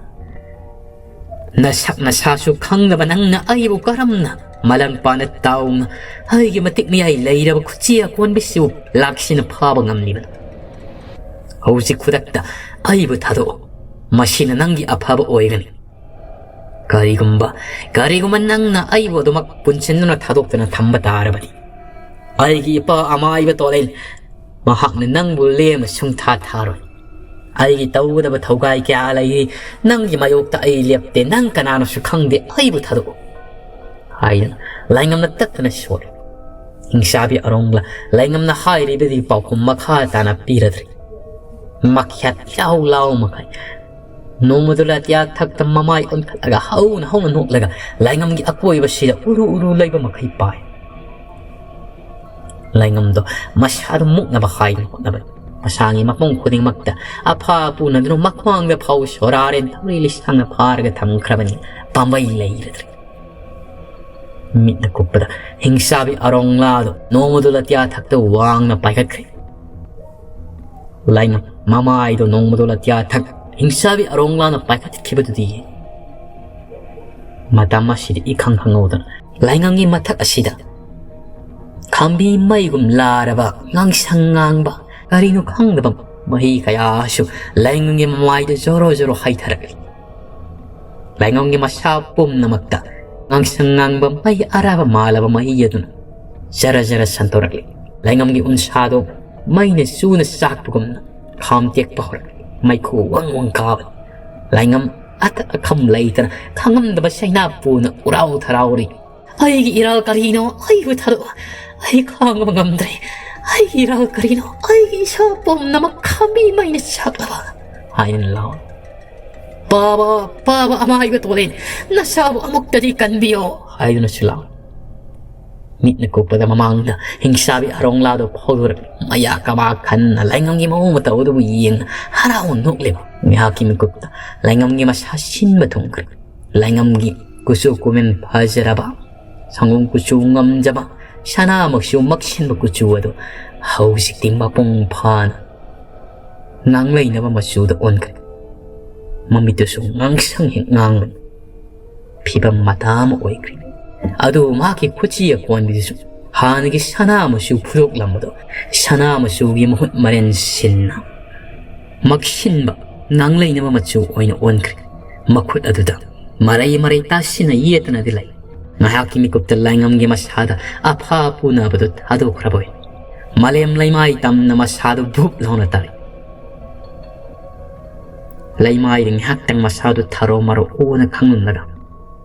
ꯅꯁꯛ ꯅꯁꯥꯁꯨ ꯈꯪꯗꯕ ꯅꯪꯅ ꯑꯩꯕꯨ ꯀꯔꯝꯅ ꯃꯂꯪꯄꯥꯅ ꯇꯥꯎꯅ ꯑꯩꯒꯤ ꯃꯇꯤꯛ ꯃꯌꯥꯏ ꯂꯩꯔꯕ ꯈꯨꯠꯆꯤ ꯑꯀꯣꯟꯕꯤꯁꯤꯕꯨ ꯂꯥꯛꯁꯤꯟꯅ ꯐꯥꯕ ꯉꯝꯂꯤꯕꯅꯣ? ꯍꯧꯖꯤꯛ ꯈꯨꯗꯛꯇ ꯑꯩꯕꯨ ꯊꯥꯗꯣꯛꯑꯣ꯫ ꯃꯁꯤꯅ ꯅꯪꯒꯤ ꯑꯐꯕ ꯑꯣꯏꯒꯅꯤ꯫ ꯀꯔꯤꯒꯨꯝꯕ, ꯀꯔꯤꯒꯨꯝꯕ ꯅꯪꯅ ꯑꯩꯕꯨ ꯑꯗꯨꯃꯛ ꯄꯨꯟꯁꯤꯟꯗꯨꯅ ꯊꯥꯗꯣꯛꯇꯨꯅ ꯊꯝꯕ ꯇꯥꯔꯕꯗꯤ, ꯑꯩꯒꯤ ꯏꯄꯥ ꯑꯃꯥꯏꯕ ꯇꯣꯂꯦꯟ, ꯃꯍꯥꯛꯅ ꯅꯪꯕꯨ ꯂꯦꯝꯅ ꯁꯨꯡꯊꯥ ꯊꯥꯔꯣꯏ꯫ ꯑꯩꯒꯤ ꯇꯧꯒꯗꯕ ꯊꯧꯒꯥꯏ ꯀꯌꯥ ꯂꯩꯔꯤ꯫ ꯅꯪꯒꯤ ꯃꯥꯌꯣꯛꯇ ꯑꯩ ꯂꯦꯞꯇꯦ꯫ ꯅꯪ ꯀꯅꯥꯅꯣꯁꯨ ꯈꯪꯗꯦ꯫ ꯑꯩꯕꯨ ꯊꯥꯗꯣꯛꯎ ꯍꯥꯏꯗꯨꯅ ꯂꯥꯏꯉꯝꯅ ꯇꯠꯇꯅ ꯁꯣꯜꯂꯤ꯫ ꯍꯤꯡꯆꯥꯕꯤ ꯑꯔꯣꯡꯂ ꯂꯥꯏꯉꯝꯅ ꯍꯥꯏꯔꯤꯕꯗꯤ ꯄꯥꯎꯈꯨꯝ ꯃꯈꯥ ꯇꯥꯅ ꯄꯤꯔꯗ꯭ꯔꯤ꯫ ꯃꯈ꯭ꯌꯥꯠ ꯌꯥꯎ ꯂꯥꯎ ꯃꯈꯩ ꯅꯣꯡꯃꯗꯨ ꯂꯥꯇꯤꯌꯥ ꯊꯛꯇ ꯃꯃꯥꯏ ꯑꯣꯟꯈꯠꯂꯒ ꯍꯧꯅ ꯍꯧꯅ ꯅꯣꯛꯂꯒ ꯂꯥꯏꯉꯝꯒꯤ ꯑꯀꯣꯏꯕꯁꯤꯗ ꯎꯔꯨ ꯎꯔꯨ ꯂꯩꯕ ꯃꯈꯩ ꯄꯥꯏ꯫ ꯂꯥꯏꯉꯝꯗꯣ ꯃꯁꯥꯗꯨ ꯃꯨꯛꯅꯕ ꯍꯥꯏꯗꯨꯅ ꯍꯣꯠꯅꯕꯅꯤ꯫ ꯃꯁꯥꯒꯤ ꯃꯐꯝ ꯈꯨꯗꯤꯡꯃꯛꯇ ꯑꯐꯥ ꯄꯨꯅꯗꯨꯅ ꯃꯈ꯭ꯋꯥꯡꯗ ꯐꯥꯎ ꯁꯣꯔꯥꯔꯦꯟ ꯊꯧꯔꯤ ꯂꯤꯁꯥꯡꯅ ꯐꯥꯔꯒ ꯊꯝꯈ꯭ꯔꯕꯅꯤ꯫ ꯄꯥꯝꯕꯩ ꯂꯩꯔꯗ꯭ꯔꯦ꯫ ꯃꯤꯠꯅ ꯀꯨꯞꯄꯗ ꯍꯤꯡꯆꯥꯕꯤ ꯑꯔꯣꯡꯂꯥꯗꯣ ꯅꯣꯡꯃꯗꯨ ꯂꯥꯇꯤꯌꯥ ꯊꯛꯇ ꯋꯥꯡꯅ ꯄꯥꯏꯈꯠꯈ꯭ꯔꯦ꯫ ꯂꯥꯏꯉꯝ ꯃꯃꯥꯏꯗꯣ ꯅꯣꯡꯃꯗꯣ ꯂꯥꯇꯤꯌꯥ ꯊꯛ ꯍꯤꯡꯆꯥꯕꯤ ꯑꯔꯣꯡꯂꯥꯅ ꯄꯥꯏꯈꯠꯈꯤꯕꯗꯨꯗꯤ ꯃꯇꯝ ꯑꯁꯤꯗ ꯏꯈꯪ ꯈꯪꯍꯧꯗꯅ ꯂꯥꯏꯉꯝꯒꯤ ꯃꯊꯛ ꯑꯁꯤꯗ ꯈꯥꯝꯕꯤ ꯃꯩꯒꯨꯝ ꯂꯥꯔꯕ ꯉꯥꯡꯁꯪ ꯉꯥꯡꯕ ꯀꯔꯤꯅꯣ ꯈꯪꯗꯕ ꯃꯍꯤ ꯀꯌꯥꯁꯨ ꯂꯥꯏꯉꯝꯒꯤ ꯃꯃꯥꯏꯗ ꯖꯣꯔꯣ ꯖꯣꯔꯣ ꯍꯩꯊꯔꯛꯂꯤ꯫ ꯂꯥꯏꯉꯝꯒꯤ ꯃꯁꯥ ꯄꯨꯝꯅꯃꯛꯇ ꯉꯥꯡꯁꯪ ꯉꯥꯡꯕ ꯃꯩ ꯑꯔꯥꯕ ꯃꯥꯜꯂꯕ ꯃꯍꯤ ꯑꯗꯨꯅ ꯖꯔ ꯖꯔ ꯁꯟꯗꯣꯔꯛꯂꯤ꯫ ꯂꯥꯏꯉꯝꯒꯤ ꯎꯟꯁꯥꯗꯣ ꯃꯩꯅ ꯆꯨꯅ ꯆꯥꯛꯄꯒꯨꯝꯅ ꯈꯥꯝ ꯇꯦꯛꯄ ꯍꯧꯔꯛꯂꯦ꯫ ꯃꯩꯈꯨ ꯋꯪ ꯋꯪ ꯀꯥꯕꯅꯤ꯫ ꯂꯥꯏꯉꯝ ꯑꯊꯛ ꯑꯈꯝ ꯂꯩꯇꯅ ꯈꯥꯡꯉꯝꯗꯕ ꯁꯩꯅꯥ ꯄꯨꯅ ꯎꯔꯥꯎ ꯊꯔꯥꯎꯔꯤ꯫ "ꯑꯩꯒꯤ ꯏꯔꯥꯜ ꯀꯔꯤꯅꯣ? ꯑꯩꯕꯨ ꯊꯥꯗꯣꯛꯑꯣ꯫ ꯑꯩ ꯈꯥꯡꯕ ꯉꯝꯗ꯭ꯔꯦ꯫ ꯑꯩꯒꯤ ꯏꯔꯥꯜ ꯀꯔꯤꯅꯣ? ꯑꯩꯒꯤ ꯏꯁꯥ ꯄꯨꯝꯅꯃꯛ ꯈꯥꯝꯕꯤ ꯃꯩꯅ ꯆꯥꯛꯂꯕ?" ꯍꯥꯏꯅ ꯂꯥꯎ꯫ "ꯄꯥꯕ, ꯄꯥꯕ ꯑꯃꯥꯏꯕ ꯇꯣꯂꯦꯟ, ꯅꯁꯥꯕꯨ ꯑꯃꯨꯛꯇꯗꯤ ꯀꯟꯕꯤꯌꯣ" ꯍꯥꯏꯗꯨꯅꯁꯨ ꯂꯥꯎ꯫ ꯃꯤꯠꯅ ꯀꯨꯞꯄꯗ ꯃꯃꯥꯡꯗ ꯍꯤꯡꯁꯥꯕꯤ ꯑꯔꯣꯡꯂꯥꯗꯣ ꯐꯥꯎꯗꯣꯔꯛꯂꯦ꯫ ꯃꯌꯥ ꯀꯕꯥꯛ ꯈꯟꯅ ꯂꯥꯏꯉꯝꯒꯤ ꯃꯑꯣꯡ ꯃꯇꯧ ꯑꯗꯨꯕꯨ ꯌꯦꯡꯅ ꯍꯔꯥꯎ ꯅꯣꯛꯂꯦꯕ꯫ ꯉꯥꯏꯍꯥꯛꯀꯤ ꯃꯤꯀꯨꯞꯇ ꯂꯥꯏꯉꯝꯒꯤ ꯃꯁꯥ ꯁꯤꯟꯕ ꯊꯨꯡꯈ꯭ꯔꯦ꯫ ꯂꯥꯏꯉꯝꯒꯤ ꯀꯨꯆꯨ ꯀꯨꯃꯦꯟ ꯐꯖꯔꯕ, ꯁꯪꯒꯣꯝ ꯀꯨꯆꯨ ꯉꯝꯖꯕ, ꯁꯅꯥꯃꯛꯁꯨ ꯃꯛꯁꯤꯟꯕ ꯀꯨꯆꯨ ꯑꯗꯨ ꯍꯧꯖꯤꯛꯇꯤ ꯃꯄꯨꯡ ꯐꯥꯅ ꯉꯥꯡꯂꯩꯅꯕ ꯃꯆꯨꯗ ꯑꯣꯟꯈ꯭ꯔꯦ꯫ ꯃꯃꯤꯠꯇꯨꯁꯨ ꯉꯥꯡꯁꯪ ꯍꯦꯛ ꯉꯥꯡꯕꯅꯤ꯫ ꯐꯤꯕꯝ ꯃꯇꯥ ꯑꯃ ꯑꯣꯏꯈ꯭ꯔꯦ꯫ ꯑꯗꯨꯕꯨ ꯃꯍꯥꯛꯀꯤ ꯈꯨꯠꯆꯤ ꯑꯀꯣꯟꯕꯤꯗꯨꯁꯨ ꯍꯥꯟꯅꯒꯤ ꯁꯅꯥ ꯃꯆꯨ ꯐꯨꯗꯣꯛꯂꯝꯕꯗꯣ ꯁꯅꯥ ꯃꯆꯨꯒꯤ ꯃꯍꯨꯠ ꯃꯔꯦꯟ ꯁꯤꯟꯅ ꯃꯛꯁꯤꯟꯕ ꯉꯥꯡꯂꯩꯅꯕ ꯃꯆꯨ ꯑꯣꯏꯅ ꯑꯣꯟꯈ꯭ꯔꯦ꯫ ꯃꯈꯨꯠ ꯑꯗꯨꯗ ꯃꯔꯩ ꯃꯔꯩ ꯇꯥꯁꯤꯟꯅ ꯌꯦꯠꯇꯅꯗꯤ ꯂꯩ꯫ ꯉꯥꯏꯍꯥꯛꯀꯤ ꯃꯤꯀꯨꯞꯇ ꯂꯥꯏꯉꯝꯒꯤ ꯃꯁꯥꯗ ꯑꯐꯥ ꯄꯨꯅꯕꯗꯨ ꯊꯥꯗꯣꯛꯈ꯭ꯔꯕꯣꯏ ꯃꯥꯂꯦꯝ ꯂꯩꯃꯥꯏ ꯇꯝꯅ ꯃꯁꯥꯗꯨ ꯚꯨꯞ ꯂꯥꯎꯅ ꯇꯥꯔꯤ꯫ ꯂꯩꯃꯥꯏꯗ ꯉꯥꯏꯍꯥꯛꯇꯪ ꯃꯁꯥꯗꯨ ꯊꯥꯔꯣ ꯃꯥꯔꯣ ꯑꯣꯅ ꯈꯪꯂꯝꯂꯒ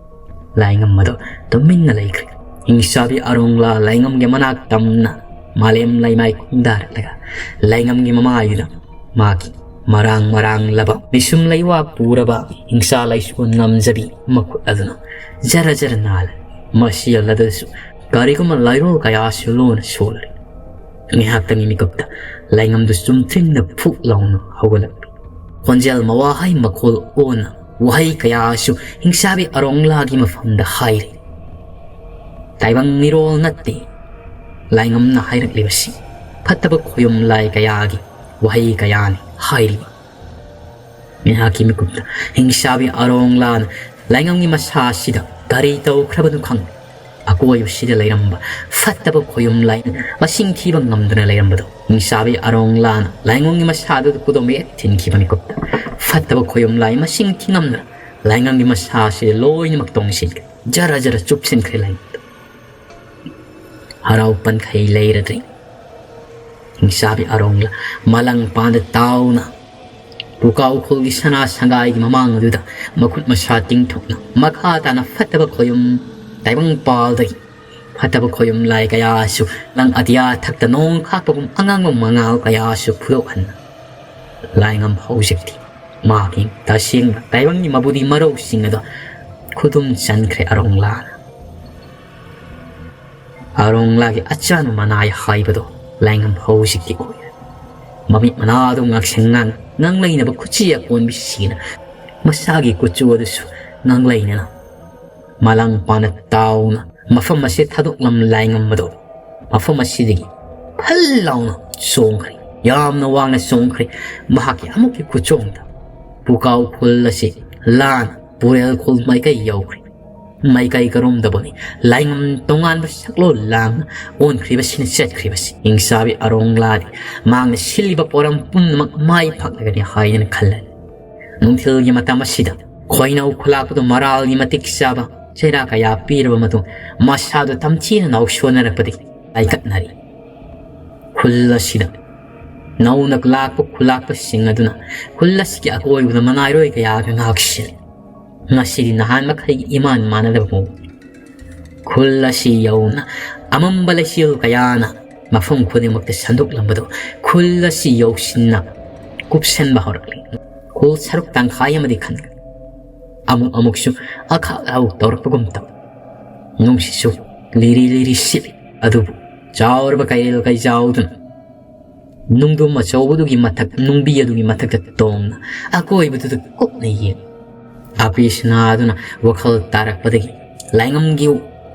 ꯂꯥꯏꯉꯝ ꯑꯗꯨ ꯇꯨꯃꯤꯟꯅ ꯂꯩꯈ꯭ꯔꯦ꯫ ꯍꯤꯡꯁꯥꯕꯤ ꯑꯔꯣꯡꯂꯥ ꯂꯥꯏꯉꯝꯒꯤ ꯃꯅꯥꯛ ꯇꯝꯅ ꯃꯥꯂꯦꯝ ꯂꯩꯃꯥꯏ ꯈꯣꯡꯗꯥꯔꯛꯂꯒ ꯂꯥꯏꯉꯝꯒꯤ ꯃꯃꯥꯏꯗꯨꯗ ꯃꯥꯒꯤ ꯃꯔꯥꯡ ꯃꯔꯥꯡꯂꯕ ꯃꯤꯁꯨꯝ ꯂꯩꯋꯥ ꯄꯨꯔꯕ ꯍꯤꯡꯁꯥ ꯂꯩꯁꯣꯟ ꯉꯝꯖꯕꯤ ꯃꯈꯨꯠ ꯑꯗꯨꯅ ꯖꯔ ꯖꯔ ꯅꯥꯜꯂꯦ꯫ ꯃꯁꯤ ꯑꯗꯨꯁꯨ ꯀꯔꯤꯒꯨꯝꯕ ꯂꯥꯏꯔꯣꯜ ꯀꯌꯥꯁꯨ ꯂꯣꯟꯅ ꯁꯣꯜꯂꯔꯦ꯫ ꯉꯥꯏꯍꯥꯛꯇꯪꯒꯤ ꯃꯤꯀꯨꯞꯇ ꯂꯥꯏꯉꯝꯗꯨ ꯆꯨꯝꯊ꯭ꯔꯤꯡꯅ ꯐꯨꯛ ꯂꯥꯎꯅ ꯍꯧꯒꯠꯂꯛꯂꯦ꯫ ꯈꯣꯟꯖꯦꯜ ꯃꯋꯥꯍꯩ ꯃꯈꯣꯜ ꯑꯣꯟꯅ ꯋꯥꯍꯩ ꯀꯌꯥꯁꯨ ꯍꯤꯡꯁꯥꯕꯤ ꯑꯔꯣꯡꯂꯥꯒꯤ ꯃꯐꯝꯗ ꯍꯥꯏꯔꯤ꯫ ꯇꯥꯏꯕꯪ ꯃꯤꯔꯣꯜ ꯅꯠꯇꯦ ꯂꯥꯏꯉꯝꯅ ꯍꯥꯏꯔꯛꯂꯤꯕꯁꯤ꯫ ꯐꯠꯇꯕ ꯈꯣꯌꯨꯝ ꯂꯥꯏ ꯀꯌꯥꯒꯤ ꯋꯥꯍꯩ ꯀꯌꯥꯅꯤ ꯍꯥꯏꯔꯤꯕ꯫ ꯃꯤꯍꯥꯛꯀꯤ ꯃꯤꯀꯨꯞꯇ ꯍꯤꯡꯁꯥꯕꯤ ꯑꯔꯣꯡꯂꯥꯅ ꯂꯥꯏꯉꯝꯒꯤ ꯃꯁꯥ ꯑꯁꯤꯗ ꯀꯔꯤ ꯇꯧꯈ꯭ꯔꯕꯅꯣ ꯈꯪꯗꯦ꯫ ꯑꯀꯣꯏꯕꯁꯤꯗ ꯂꯩꯔꯝꯕ ꯐꯠꯇꯕ ꯈꯣꯌꯨꯝ ꯂꯥꯏ ꯃꯁꯤꯡ ꯊꯤꯕ ꯉꯝꯗꯅ ꯂꯩꯔꯝꯕꯗꯣ ꯍꯤꯡꯁꯥꯕꯤ ꯑꯔꯣꯡꯂꯥꯅ ꯂꯥꯏꯉꯝꯒꯤ ꯃꯁꯥꯗꯨꯗ ꯈꯨꯗꯣꯝꯕꯤ ꯍꯦꯛ ꯊꯤꯟꯈꯤꯕ ꯃꯤꯀꯨꯞꯇ ꯐꯠꯇꯕ ꯈꯣꯌꯨꯝ ꯂꯥꯏ ꯃꯁꯤꯡ ꯊꯤꯉꯝꯗꯅ ꯂꯥꯏꯉꯝꯒꯤ ꯃꯁꯥ ꯑꯁꯤꯗ ꯂꯣꯏꯅꯃꯛ ꯇꯣꯡꯁꯤꯟꯈ꯭ꯔꯦ꯫ ꯖꯔ ꯖꯔ ꯆꯨꯞꯁꯤꯟꯈ꯭ꯔꯦ ꯂꯥꯏꯉꯝꯗꯣ꯫ ꯍꯔꯥꯎ ꯄꯟꯈꯩ ꯂꯩꯔꯗ꯭ꯔꯦ꯫ ꯍꯤꯡꯆꯥꯕꯤ ꯑꯔꯣꯡꯂꯥ ꯃꯂꯪ ꯄꯥꯟꯗ ꯇꯥꯎꯅ ꯄꯨꯀꯥꯎ ꯈꯨꯜꯒꯤ ꯁꯅꯥ ꯁꯪꯒꯥꯏꯒꯤ ꯃꯃꯥꯡ ꯑꯗꯨꯗ ꯃꯈꯨꯠ ꯃꯁꯥ ꯇꯤꯡꯊꯣꯛꯅ ꯃꯈꯥ ꯇꯥꯅ ꯐꯠꯇꯕ ꯈꯣꯌꯨꯝ ꯇꯥꯏꯕꯪ ꯄꯥꯜꯗꯒꯤ ꯐꯠꯇꯕ ꯈꯣꯌꯨꯝ ꯂꯥꯏ ꯀꯌꯥꯁꯨ ꯂꯪ ꯑꯇꯤꯌꯥ ꯊꯛꯇ ꯅꯣꯡ ꯈꯥꯛꯄꯒꯨꯝ ꯑꯉꯥꯡꯕ ꯃꯉꯥꯜ ꯀꯌꯥꯁꯨ ꯐꯨꯗꯣꯛꯍꯟꯅ ꯂꯥꯏꯉꯝ ꯍꯧꯖꯤꯛꯇꯤ ꯃꯥꯒꯤ ꯇꯁꯦꯡꯕ ꯇꯥꯏꯕꯪꯒꯤ ꯃꯕꯨꯗꯤ ꯃꯔꯧꯁꯤꯡ ꯑꯗꯣ ꯈꯨꯗꯨꯝ ꯆꯟꯈ꯭ꯔꯦ ꯑꯔꯣꯡꯂꯥꯅ꯫ ꯑꯔꯣꯡꯂꯥꯒꯤ ꯑꯆꯥꯟꯕ ꯃꯅꯥꯏ ꯍꯥꯏꯕꯗꯣ ꯂꯥꯏꯉꯝ ꯍꯧꯖꯤꯛꯇꯤ ꯑꯣꯏꯔꯦ꯫ ꯃꯃꯤꯠ ꯃꯅꯥꯗꯨ ꯉꯥꯛꯁꯪ ꯉꯥꯡ ꯉꯥꯡꯂꯩꯅꯕ ꯈꯨꯠꯁꯤ ꯑꯀꯣꯟꯕꯤꯁꯤꯅ ꯃꯁꯥꯒꯤ ꯀꯨꯆꯨ ꯑꯗꯨꯁꯨ ꯉꯥꯡꯂꯩꯅꯅ ꯃꯂꯪ ꯄꯥꯅ ꯇꯥꯎꯅ ꯃꯐꯝ ꯑꯁꯤ ꯊꯥꯗꯣꯛꯂꯝ ꯂꯥꯏꯉꯝꯕꯗꯣ ꯃꯐꯝ ꯑꯁꯤꯗꯒꯤ ꯐꯜ ꯂꯥꯎꯅ ꯆꯣꯡꯈ꯭ꯔꯦ꯫ ꯌꯥꯝꯅ ꯋꯥꯡꯅ ꯆꯣꯡꯈ꯭ꯔꯦ꯫ ꯃꯍꯥꯛꯀꯤ ꯑꯃꯨꯛꯀꯤ ꯈꯨꯆꯣꯡꯗ ꯄꯨꯀꯥꯎ ꯈꯨꯜ ꯑꯁꯤ ꯂꯥꯟ ꯄꯨꯔꯦꯜ ꯈꯨꯜ ꯃꯥꯏꯀꯩ ꯌꯧꯈ꯭ꯔꯦ꯫ ꯃꯥꯏꯀꯩ ꯀꯔꯣꯝꯗꯕꯨꯅꯤ ꯂꯥꯏꯉꯝ ꯇꯣꯉꯥꯟꯕ ꯁꯛꯂꯣꯟ ꯂꯥꯡꯅ ꯑꯣꯟꯈ꯭ꯔꯤꯕꯁꯤꯅ ꯆꯠꯈ꯭ꯔꯤꯕꯁꯤ꯫ ꯍꯤꯡꯆꯥꯕꯤ ꯑꯔꯣꯡꯂꯥꯗꯤ ꯃꯍꯥꯛꯅ ꯁꯤꯜꯂꯤꯕ ꯄꯣꯔꯝ ꯄꯨꯝꯅꯃꯛ ꯃꯥꯏ ꯄꯥꯛꯂꯒꯅꯤ ꯍꯥꯏꯗꯅ ꯈꯜꯂꯦ꯫ ꯅꯨꯡꯊꯤꯜꯒꯤ ꯃꯇꯝ ꯑꯁꯤꯗ ꯈꯣꯏꯅꯧ ꯈꯨꯂꯥꯛꯄꯗꯨ ꯃꯔꯥꯜꯒꯤ ꯃꯇꯤꯛ ꯆꯥꯕ ꯆꯩꯔꯥ ꯀꯌꯥ ꯄꯤꯔꯕ ꯃꯇꯨꯡ ꯃꯁꯥꯗꯨ ꯇꯝꯊꯤꯅ ꯅꯥꯎꯁꯣꯟꯅꯔꯛꯄꯗꯒꯤ ꯂꯥꯏꯀꯠꯅꯔꯤ꯫ ꯈꯨꯜ ꯑꯁꯤꯗ ꯅꯧꯅ ꯂꯥꯛꯄ ꯈꯨꯂꯥꯛꯄꯁꯤꯡ ꯑꯗꯨꯅ ꯈꯨꯜ ꯑꯁꯤꯒꯤ ꯑꯀꯣꯏꯕꯗ ꯃꯅꯥꯏꯔꯣꯏ ꯀꯌꯥꯒ ꯉꯥꯛꯁꯤꯜꯂꯤ꯫ ꯉꯁꯤꯗꯤ ꯅꯍꯥꯟ ꯃꯈꯩꯒꯤ ꯏꯃꯥꯟ ꯃꯥꯟꯅꯗꯕ ꯃꯑꯣꯡ꯫ ꯈꯨꯜ ꯑꯁꯤ ꯌꯧꯅ ꯑꯃꯝꯕ ꯂꯩꯆꯤꯜ ꯀꯌꯥꯅ ꯃꯐꯝ ꯈꯨꯗꯤꯡꯃꯛꯇ ꯁꯟꯗꯣꯛꯂꯝꯕꯗꯨ ꯈꯨꯜ ꯑꯁꯤ ꯌꯧꯁꯤꯟꯅ ꯀꯨꯞꯁꯟꯕ ꯍꯧꯔꯛꯂꯤ꯫ ꯈꯨꯜ ꯁꯔꯨꯛ ꯇꯪꯈꯥꯏ ꯑꯃꯗꯤ ꯈꯟꯒꯅꯤ꯫ ꯑꯃꯨꯛ ꯑꯃꯨꯛꯁꯨ ꯑꯈꯥꯛ ꯑꯔꯥꯎ ꯇꯧꯔꯛꯄꯒꯨꯝ ꯇꯧ꯫ ꯅꯨꯡꯁꯤꯠꯁꯨ ꯂꯤꯔꯤ ꯂꯤꯔꯤ ꯁꯤꯠꯂꯤ꯫ ꯑꯗꯨꯕꯨ ꯆꯥꯎꯔꯕ ꯀꯩꯔꯦꯜ ꯀꯩꯖꯥꯎꯗꯨꯅ ꯅꯨꯡꯗꯨꯝ ꯑꯆꯧꯕꯗꯨꯒꯤ ꯃꯊꯛ, ꯅꯨꯡꯕꯤ ꯑꯗꯨꯒꯤ ꯃꯊꯛꯇ ꯇꯣꯡꯅ ꯑꯀꯣꯏꯕꯗꯨꯗ ꯀꯨꯞꯅ ꯌꯦꯡ꯫ ꯑꯄꯤ ꯁꯅꯥꯗꯨꯅ ꯋꯥꯈꯜ ꯇꯥꯔꯛꯄꯗꯒꯤ ꯂꯥꯏꯉꯝꯒꯤ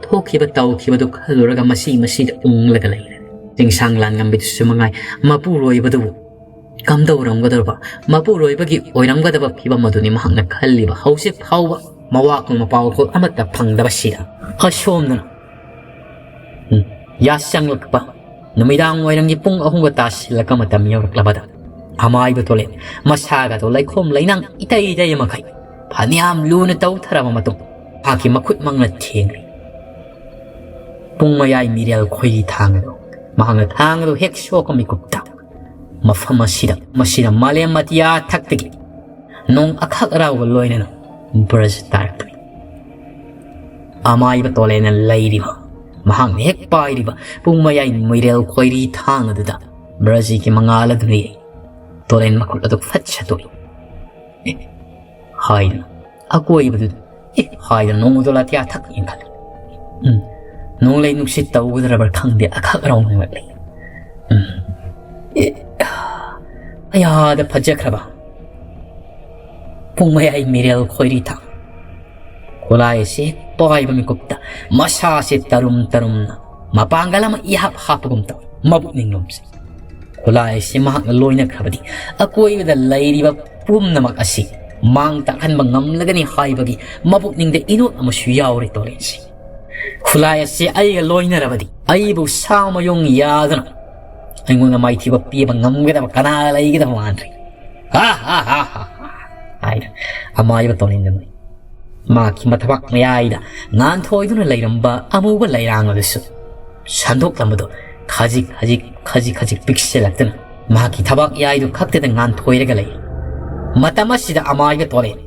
ꯊꯣꯛꯈꯤꯕ ꯇꯧꯈꯤꯕꯗꯨ ꯈꯜꯂꯨꯔꯒ ꯃꯁꯤ ꯃꯁꯤꯗ ꯎꯪꯂꯒ ꯂꯩꯔꯦ꯫ ꯆꯤꯡꯁꯥꯡ ꯂꯥꯟꯉꯝꯕꯤꯗꯨꯁꯨ ꯃꯉꯥꯏ ꯃꯄꯨꯔꯣꯏꯕꯗꯨꯕꯨ ꯀꯝꯗꯧꯔꯝꯒꯗꯧꯕ, ꯃꯄꯨꯔꯣꯏꯕꯒꯤ ꯑꯣꯏꯔꯝꯒꯗꯕ ꯐꯤꯕꯝ ꯑꯗꯨꯅꯤ ꯃꯍꯥꯛꯅ ꯈꯜꯂꯤꯕ꯫ ꯍꯧꯖꯤꯛ ꯐꯥꯎꯕ ꯃꯋꯥꯈꯣꯜ ꯃꯄꯥꯎꯈꯣꯜ ꯑꯃꯠꯇ ꯐꯪꯗꯕꯁꯤꯗ ꯑꯁꯣꯝꯗꯅ ꯎꯝ, ꯌꯥꯆꯪꯂꯛꯄ ꯅꯨꯃꯤꯗꯥꯡ ꯋꯥꯏꯔꯝꯒꯤ ꯄꯨꯡ ꯑꯍꯨꯝꯒ ꯇꯥꯁꯤꯜꯂꯛꯄ ꯃꯇꯝ ꯌꯧꯔꯛꯂꯕꯗ ꯑꯃꯥꯏꯕ ꯇꯣꯂꯦꯟ ꯃꯁꯥꯒꯗꯣ ꯂꯩꯈꯣꯝ ꯂꯩꯅꯥꯡ ꯏꯇꯩ ꯏꯇꯩ ꯃꯈꯩ ꯐꯅꯌꯥꯝ ꯂꯨꯅ ꯇꯧꯊꯔꯕ ꯃꯇꯨꯡ ꯃꯍꯥꯛꯀꯤ ꯃꯈꯨꯠꯃꯛꯅ ꯊꯦꯡꯂꯤ꯫ ꯄꯨꯡ ꯃꯌꯥꯏ ꯃꯤꯔꯦꯜ ꯈꯣꯏꯔꯤ ꯊꯥꯡ ꯑꯗꯨ ꯃꯍꯥꯛꯅ ꯊꯥꯡ ꯑꯗꯨ ꯍꯦꯛ ꯁꯣꯛꯄ ꯃꯤꯀꯨꯞꯇ ꯃꯐꯝ ꯑꯁꯤꯗ, ꯃꯁꯤꯗ ꯃꯥꯂꯦꯝ ꯑꯇꯤꯌꯥ ꯊꯛꯇꯒꯤ ꯅꯣꯡ ꯑꯈꯛ ꯑꯔꯥꯎꯒ ꯂꯣꯏꯅꯅ ꯕ꯭ꯔꯖ ꯇꯥꯔꯛꯄꯅꯤ꯫ ꯑꯃꯥꯏꯕ ꯇꯣꯂꯦꯟꯅ ꯂꯩꯔꯤꯕ, ꯃꯍꯥꯛꯅ ꯍꯦꯛ ꯄꯥꯏꯔꯤꯕ ꯄꯨꯡ ꯃꯌꯥꯏ ꯃꯤꯔꯦꯜ ꯈꯣꯏꯔꯤ ꯊꯥꯡ ꯑꯗꯨꯗ ꯕ꯭ꯔꯖꯒꯤ ꯃꯉꯥꯜ ꯑꯗꯨꯅ ꯌꯩ꯫ ꯇꯣꯂꯦꯟ ꯃꯈꯨꯠ ꯑꯗꯨ ꯐꯠ ꯁꯠꯇꯣꯛꯏ꯫ "ꯑꯦ," ꯍꯥꯏꯗꯨꯅ ꯑꯀꯣꯏꯕꯗꯨꯗ, "ꯑꯦ," ꯍꯥꯏꯗꯨꯅ ꯅꯣꯡꯃꯗꯣ ꯂꯥꯇꯤꯌꯥ ꯊꯛ ꯌꯦꯡꯈꯠꯂꯦ꯫ ꯎꯝ, ꯅꯣꯡꯂꯩ ꯅꯨꯡꯁꯤꯠ ꯇꯧꯒꯗ꯭ꯔꯕ꯭ꯔꯥ ꯈꯪꯗꯦ, ꯑꯈꯛ ꯑꯔꯥꯎ ꯉꯥꯡꯂꯛꯂꯦ꯫ ꯎꯝ, "ꯑꯦ, ꯑꯌꯥꯗ ꯐꯖꯈ꯭ꯔꯕ ꯄꯨꯡ ꯃꯌꯥꯏ ꯃꯤꯔꯦꯜ ꯈꯣꯏꯔꯤ ꯊꯥꯡ ꯈꯨꯠꯂꯥꯏ ꯑꯁꯤ ꯍꯦꯛ ꯄꯥꯏꯕ ꯃꯤꯀꯨꯞꯇ ꯃꯁꯥꯁꯦ ꯇꯔꯨꯝ ꯇꯔꯨꯝꯅ ꯃꯄꯥꯡꯒꯜ ꯑꯃ ꯏꯍꯥꯞ ꯍꯥꯞꯄꯒꯨꯝ ꯇꯧꯏ꯫ ꯃꯕꯨꯛ ꯅꯤꯡꯂꯣꯝꯁꯦ ꯈꯨꯠꯂꯥꯏ ꯑꯁꯤ ꯃꯍꯥꯛꯅ ꯂꯣꯏꯅꯈ꯭ꯔꯕꯗꯤ ꯑꯀꯣꯏꯕꯗ ꯂꯩꯔꯤꯕ ꯄꯨꯝꯅꯃꯛ ꯑꯁꯤ ꯃꯥꯡ ꯇꯥꯛꯍꯟꯕ ꯉꯝꯂꯒꯅꯤ ꯍꯥꯏꯕꯒꯤ ꯃꯕꯨꯛꯅꯤꯡꯗ ꯏꯅꯣꯠ ꯑꯃꯁꯨ ꯌꯥꯎꯔꯤ ꯇꯣꯔꯦꯟꯁꯤ꯫ ꯈꯨꯠꯂꯥꯏ ꯑꯁꯤ ꯑꯩꯒ ꯂꯣꯏꯅꯔꯕꯗꯤ ꯑꯩꯕꯨ ꯁꯥ ꯃꯌꯣꯡ ꯌꯥꯗꯨꯅ ꯑꯩꯉꯣꯟꯗ ꯃꯥꯏꯊꯤꯕ ꯄꯤꯕ ꯉꯝꯒꯗꯕ ꯀꯅꯥ ꯂꯩꯒꯗꯕ ꯃꯥꯟꯗ꯭ꯔꯦ꯫ ꯍꯥ ꯍꯥ ꯍꯥ ꯍꯥ ꯍꯥ," ꯍꯥꯏꯅ ꯑꯃꯥꯏꯕ ꯇꯣꯔꯦꯟꯗ ꯅꯣꯛꯏ꯫ ꯃꯍꯥꯛꯀꯤ ꯃꯊꯕꯥꯛ ꯃꯌꯥꯏꯗ ꯉꯥꯟꯊꯣꯏꯗꯨꯅ ꯂꯩꯔꯝꯕ ꯑꯃꯨꯕ ꯂꯩꯔꯥꯡ ꯑꯗꯨꯁꯨ ꯁꯟꯗꯣꯛꯂꯝꯕꯗꯨ ꯈꯖꯤꯛ ꯈꯖꯤꯛ, ꯈꯖꯤꯛ ꯈꯖꯤꯛ ꯄꯤꯛꯁꯤꯜꯂꯛꯇꯨꯅ ꯃꯍꯥꯛꯀꯤ ꯊꯕꯥꯛ ꯌꯥꯏꯗꯨ ꯈꯛꯇꯗ ꯉꯥꯟꯊꯣꯏꯔꯒ ꯂꯩ꯫ ꯃꯇꯝ ꯑꯁꯤꯗ ꯑꯃꯥꯏꯕ ꯇꯣꯔꯦꯟ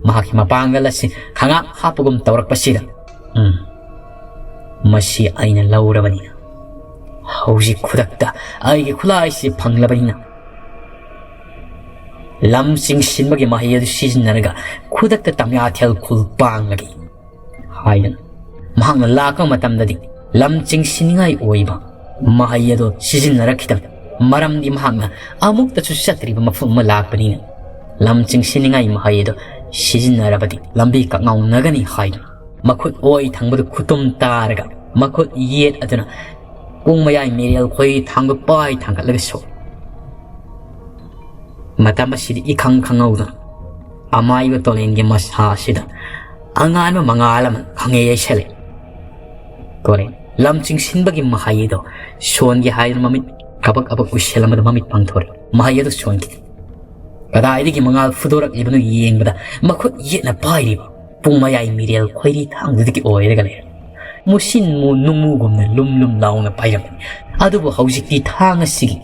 ꯃꯍꯥꯛꯀꯤ ꯃꯄꯥꯡꯒꯜ ꯑꯁꯤ ꯈꯉꯥꯛ ꯍꯥꯞꯄꯒꯨꯝ ꯇꯧꯔꯛꯄꯁꯤꯗ, "ꯎꯝ, ꯃꯁꯤ ꯑꯩꯅ ꯂꯧꯔꯕꯅꯤꯅ, ꯍꯧꯖꯤꯛ ꯈꯨꯗꯛꯇ ꯑꯩꯒꯤ ꯈꯨꯠꯂꯥꯏꯁꯤ ꯐꯪꯂꯕꯅꯤꯅ, ꯂꯝ ꯆꯤꯡꯁꯤꯟꯕꯒꯤ ꯃꯍꯩ ꯑꯗꯨ ꯁꯤꯖꯤꯟꯅꯔꯒ ꯈꯨꯗꯛꯇ ꯇꯝꯌꯥꯊꯦꯜ ꯈꯨꯜ ꯄꯥꯡꯂꯒꯦ" ꯍꯥꯏꯗꯅ ꯃꯍꯥꯛꯅ ꯂꯥꯛꯄ ꯃꯇꯝꯗꯗꯤ ꯂꯝ ꯆꯤꯡꯁꯤꯟꯅꯤꯡꯉꯥꯏ ꯑꯣꯏꯕ ꯃꯍꯩ ꯑꯗꯨ ꯁꯤꯖꯤꯟꯅꯔꯛꯈꯤꯗꯕ ꯃꯔꯝꯗꯤ ꯃꯍꯥꯛꯅ ꯑꯃꯨꯛꯇꯁꯨ ꯆꯠꯇ꯭ꯔꯤꯕ ꯃꯐꯝ ꯑꯃ ꯂꯥꯛꯄꯅꯤꯅ, ꯂꯝ ꯆꯤꯡꯁꯤꯟꯅꯤꯡꯉꯥꯏ ꯃꯍꯩ ꯑꯗꯨ ꯁꯤꯖꯤꯟꯅꯔꯕꯗꯤ ꯂꯝꯕꯤ ꯀꯛꯉꯥꯎꯅꯒꯅꯤ ꯍꯥꯏꯗꯨꯅ ꯃꯈꯨꯠ ꯑꯣꯏ ꯊꯪꯕꯗ ꯈꯨꯇꯨꯝ ꯇꯥꯔꯒ ꯃꯈꯨꯠ ꯌꯦꯠ ꯑꯗꯨꯅ ꯄꯨꯡ ꯃꯌꯥꯏ ꯃꯤꯔꯦꯜ ꯈꯣꯏꯔꯤ ꯊꯥꯡꯗꯨ ꯄꯥꯏ ꯊꯥꯡꯒꯠꯂꯒ ꯁꯣꯛꯏ꯫ ꯃꯇꯝ ꯑꯁꯤꯗ ꯏꯈꯪ ꯈꯪꯍꯧꯗꯅ ꯑꯃꯥꯏꯕ ꯇꯣꯂꯦꯟꯒꯤ ꯃꯁꯥ ꯑꯁꯤꯗ ꯑꯉꯥꯟꯕ ꯃꯉꯥꯜ ꯑꯃ ꯈꯪꯌꯩ ꯌꯩꯁꯜꯂꯛꯏ꯫ ꯇꯣꯂꯦꯟ ꯂꯝ ꯆꯤꯡꯁꯤꯟꯕꯒꯤ ꯃꯍꯩ ꯑꯗꯣ ꯁꯣꯟꯒꯦ ꯍꯥꯏꯗꯨꯅ ꯃꯃꯤꯠ ꯀꯕꯛ ꯀꯕꯛ ꯎꯏꯁꯤꯜꯂꯝꯕꯗ ꯃꯃꯤꯠ ꯄꯥꯡꯊꯣꯔꯛꯏ꯫ ꯃꯍꯩ ꯑꯗꯨ ꯁꯣꯟꯈꯤꯗꯦ꯫ ꯀꯗꯥꯏꯗꯒꯤ ꯃꯉꯥꯜ ꯐꯨꯗꯣꯔꯛꯂꯤꯕꯅꯣ ꯌꯦꯡꯕꯗ ꯃꯈꯨꯠ ꯌꯦꯠꯅ ꯄꯥꯏꯔꯤꯕ ꯄꯨꯡ ꯃꯌꯥꯏ ꯃꯤꯔꯦꯜ ꯈꯣꯏꯔꯤ ꯊꯥꯡꯗꯨꯗꯒꯤ ꯑꯣꯏꯔꯒ ꯂꯩꯔꯝꯃꯤ꯫ ꯃꯨꯁꯤꯟ ꯃꯨ ꯅꯨꯡꯃꯨꯒꯨꯝꯅ ꯂꯨꯝ ꯂꯨꯝ ꯂꯥꯎꯅ ꯄꯥꯏꯔꯝꯃꯤ꯫ ꯑꯗꯨꯕꯨ ꯍꯧꯖꯤꯛꯇꯤ ꯊꯥꯡ ꯑꯁꯤꯒꯤ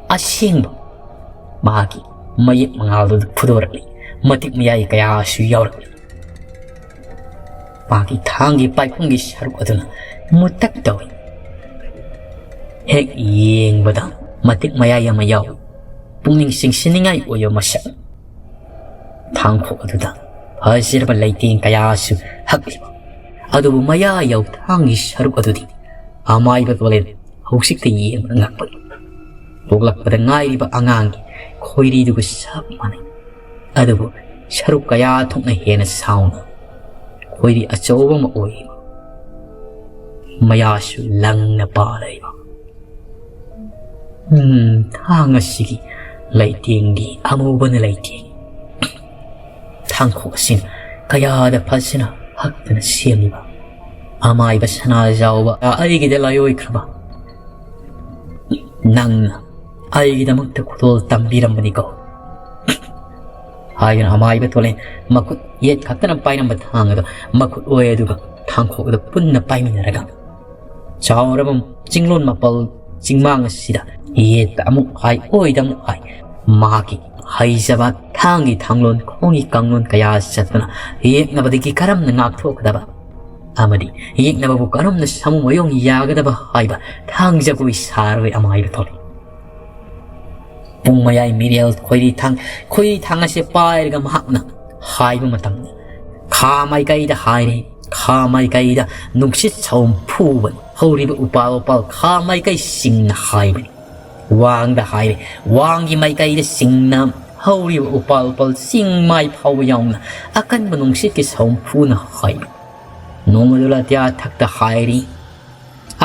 ꯑꯁꯦꯡꯕ ꯃꯍꯥꯛꯀꯤ ꯃꯌꯦꯛ ꯃꯉꯥꯜꯗꯨ ꯐꯨꯗꯣꯔꯛꯂꯤ꯫ ꯃꯇꯤꯛ ꯃꯌꯥꯏ ꯀꯌꯥꯁꯨ ꯌꯥꯎꯔꯛꯂꯤ꯫ ꯃꯥꯒꯤ ꯊꯥꯡꯒꯤ ꯄꯥꯏꯈꯨꯝꯒꯤ ꯁꯔꯨꯛ ꯑꯗꯨꯅ ꯃꯨꯇꯛ ꯇꯧꯏ꯫ ꯍꯦꯛ ꯌꯦꯡꯕꯗ ꯃꯇꯤꯛ ꯃꯌꯥꯏ ꯑꯃ ꯌꯥꯎꯏ꯫ ꯄꯨꯛꯅꯤꯡ ꯆꯤꯡꯁꯤꯟꯅꯤꯡꯉꯥꯏ ꯑꯣꯏꯕ ꯃꯁꯛ꯫ ꯊꯥꯡꯈꯣꯛ ꯑꯗꯨꯗ ꯐꯖꯔꯕ ꯂꯩꯇꯦꯡ ꯀꯌꯥꯁꯨ ꯍꯛꯂꯤꯕ꯫ ꯑꯗꯨꯕꯨ ꯃꯌꯥ ꯌꯧ ꯊꯥꯡꯒꯤ ꯁꯔꯨꯛ ꯑꯗꯨꯗꯤ ꯑꯃꯥꯏꯕ ꯇꯣꯂꯦꯟ ꯍꯧꯖꯤꯛꯇ ꯌꯦꯡꯕꯗ ꯉꯛꯄꯅꯤ꯫ ꯄꯣꯛꯂꯛꯄꯗ ꯉꯥꯏꯔꯤꯕ ꯑꯉꯥꯡꯒꯤ ꯈꯣꯏꯔꯤꯗꯨꯒ ꯆꯞ ꯃꯥꯟꯅꯩ꯫ ꯑꯗꯨꯕꯨ ꯁꯔꯨꯛ ꯀꯌꯥ ꯊꯣꯛꯅ ꯍꯦꯟꯅ ꯆꯥꯎꯅ ꯈꯣꯏꯔꯤ ꯑꯆꯧꯕ ꯑꯃ ꯑꯣꯏꯔꯤꯕ꯫ ꯃꯌꯥꯁꯨ ꯂꯪꯅ ꯄꯥꯜꯂꯤꯕ꯫ ꯎꯝ, ꯊꯥꯡ ꯑꯁꯤꯒꯤ ꯂꯩꯇꯦꯡꯗꯤ ꯑꯃꯨꯕꯅ ꯂꯩꯇꯦꯡ꯫ ꯊꯥꯡꯈꯣꯛ ꯑꯁꯤꯅ ꯀꯌꯥꯗ ꯐꯖꯅ ꯍꯛꯇꯅ ꯁꯦꯝꯂꯤꯕ꯫ ꯑꯃꯥꯏꯕ ꯁꯅꯥꯖꯥꯎꯕ ꯑꯩꯒꯤꯗ ꯂꯥꯏꯑꯣꯏꯈ꯭ꯔꯕ꯫ ꯅꯪꯅ ꯑꯩꯒꯤꯗꯃꯛꯇ ꯈꯨꯗꯣꯜ ꯇꯝꯕꯤꯔꯝꯕꯅꯤꯀꯣ꯫ ꯍꯥꯏꯗꯨꯅ ꯑꯃꯥꯏꯕ ꯇꯣꯂꯦꯟ ꯃꯈꯨꯠ ꯌꯦꯠ ꯈꯛꯇꯅ ꯄꯥꯏꯔꯝꯕ ꯊꯥꯡ ꯑꯗꯨ ꯃꯈꯨꯠ ꯑꯣꯏ ꯑꯗꯨꯒ ꯊꯥꯡꯈꯣꯛ ꯑꯗꯨ ꯄꯨꯟꯅ ꯄꯥꯏꯃꯤꯟꯅꯔꯒ ꯆꯥꯎꯔꯕ ꯆꯤꯡꯂꯣꯟ ꯃꯥꯄꯜ ꯆꯤꯡꯃꯥꯡ ꯑꯁꯤꯗ ꯌꯦꯠꯇ ꯑꯃꯨꯛ ꯍꯥꯏ, ꯑꯣꯏꯗ ꯑꯃꯨꯛ ꯍꯥꯏ, ꯃꯍꯥꯛꯀꯤ ꯍꯩꯖꯕ ꯊꯥꯡꯒꯤ ꯊꯥꯡꯂꯣꯟ ꯈꯣꯡꯒꯤ ꯀꯥꯡꯂꯣꯟ ꯀꯌꯥ ꯆꯠꯇꯨꯅ ꯌꯦꯛꯅꯕꯗꯒꯤ ꯀꯔꯝꯅ ꯉꯥꯛꯊꯣꯛꯀꯗꯕ ꯑꯃꯗꯤ ꯌꯦꯛꯅꯕꯕꯨ ꯀꯔꯝꯅ ꯁꯥꯃꯨ ꯃꯌꯣꯡ ꯌꯥꯒꯗꯕ ꯍꯥꯏꯕ ꯊꯥꯡ ꯖꯒꯣꯏ ꯁꯥꯔꯣꯏ ꯑꯃꯥꯏꯕ ꯊꯣꯛꯂꯛꯏ꯫ ꯄꯨꯡ ꯃꯌꯥꯏ ꯃꯤꯔꯦꯜ ꯈꯣꯏꯔꯤ ꯊꯥꯡ, ꯈꯣꯏꯔꯤ ꯊꯥꯡ ꯑꯁꯦ ꯄꯥꯏꯔꯒ ꯃꯍꯥꯛꯅ ꯍꯥꯏꯕ ꯃꯇꯝꯗ ꯈꯥ ꯃꯥꯏꯀꯩꯗ ꯍꯥꯏꯔꯦ, ꯈꯥ ꯃꯥꯏꯀꯩꯗ ꯅꯨꯡꯁꯤꯠ ꯁꯥꯎꯝ ꯐꯨꯕꯅꯤ꯫ ꯍꯧꯔꯤꯕ ꯎꯄꯥꯜ ꯋꯥꯄꯥꯜ ꯈꯥ ꯃꯥꯏꯀꯩꯁꯤꯡꯅ ꯍꯥꯏꯕꯅꯤ꯫ ꯋꯥꯡꯗ ꯍꯥꯏꯔꯦ, ꯋꯥꯡꯒꯤ ꯃꯥꯏꯀꯩꯗ ꯁꯤꯡꯅ ꯍꯧꯔꯤꯕ ꯎꯄꯥꯜ ꯋꯥꯄꯥꯜ ꯆꯤꯡ ꯃꯥꯏ ꯐꯥꯎꯕ ꯌꯥꯎꯅ ꯑꯀꯟꯕ ꯅꯨꯡꯁꯤꯠꯀꯤ ꯁꯥꯎꯝ ꯐꯨꯅ ꯍꯥꯏꯕꯅꯤ꯫ ꯅꯣꯡꯃꯗꯨ ꯂꯥꯇꯤꯌꯥ ꯊꯛꯇ ꯍꯥꯏꯔꯤ꯫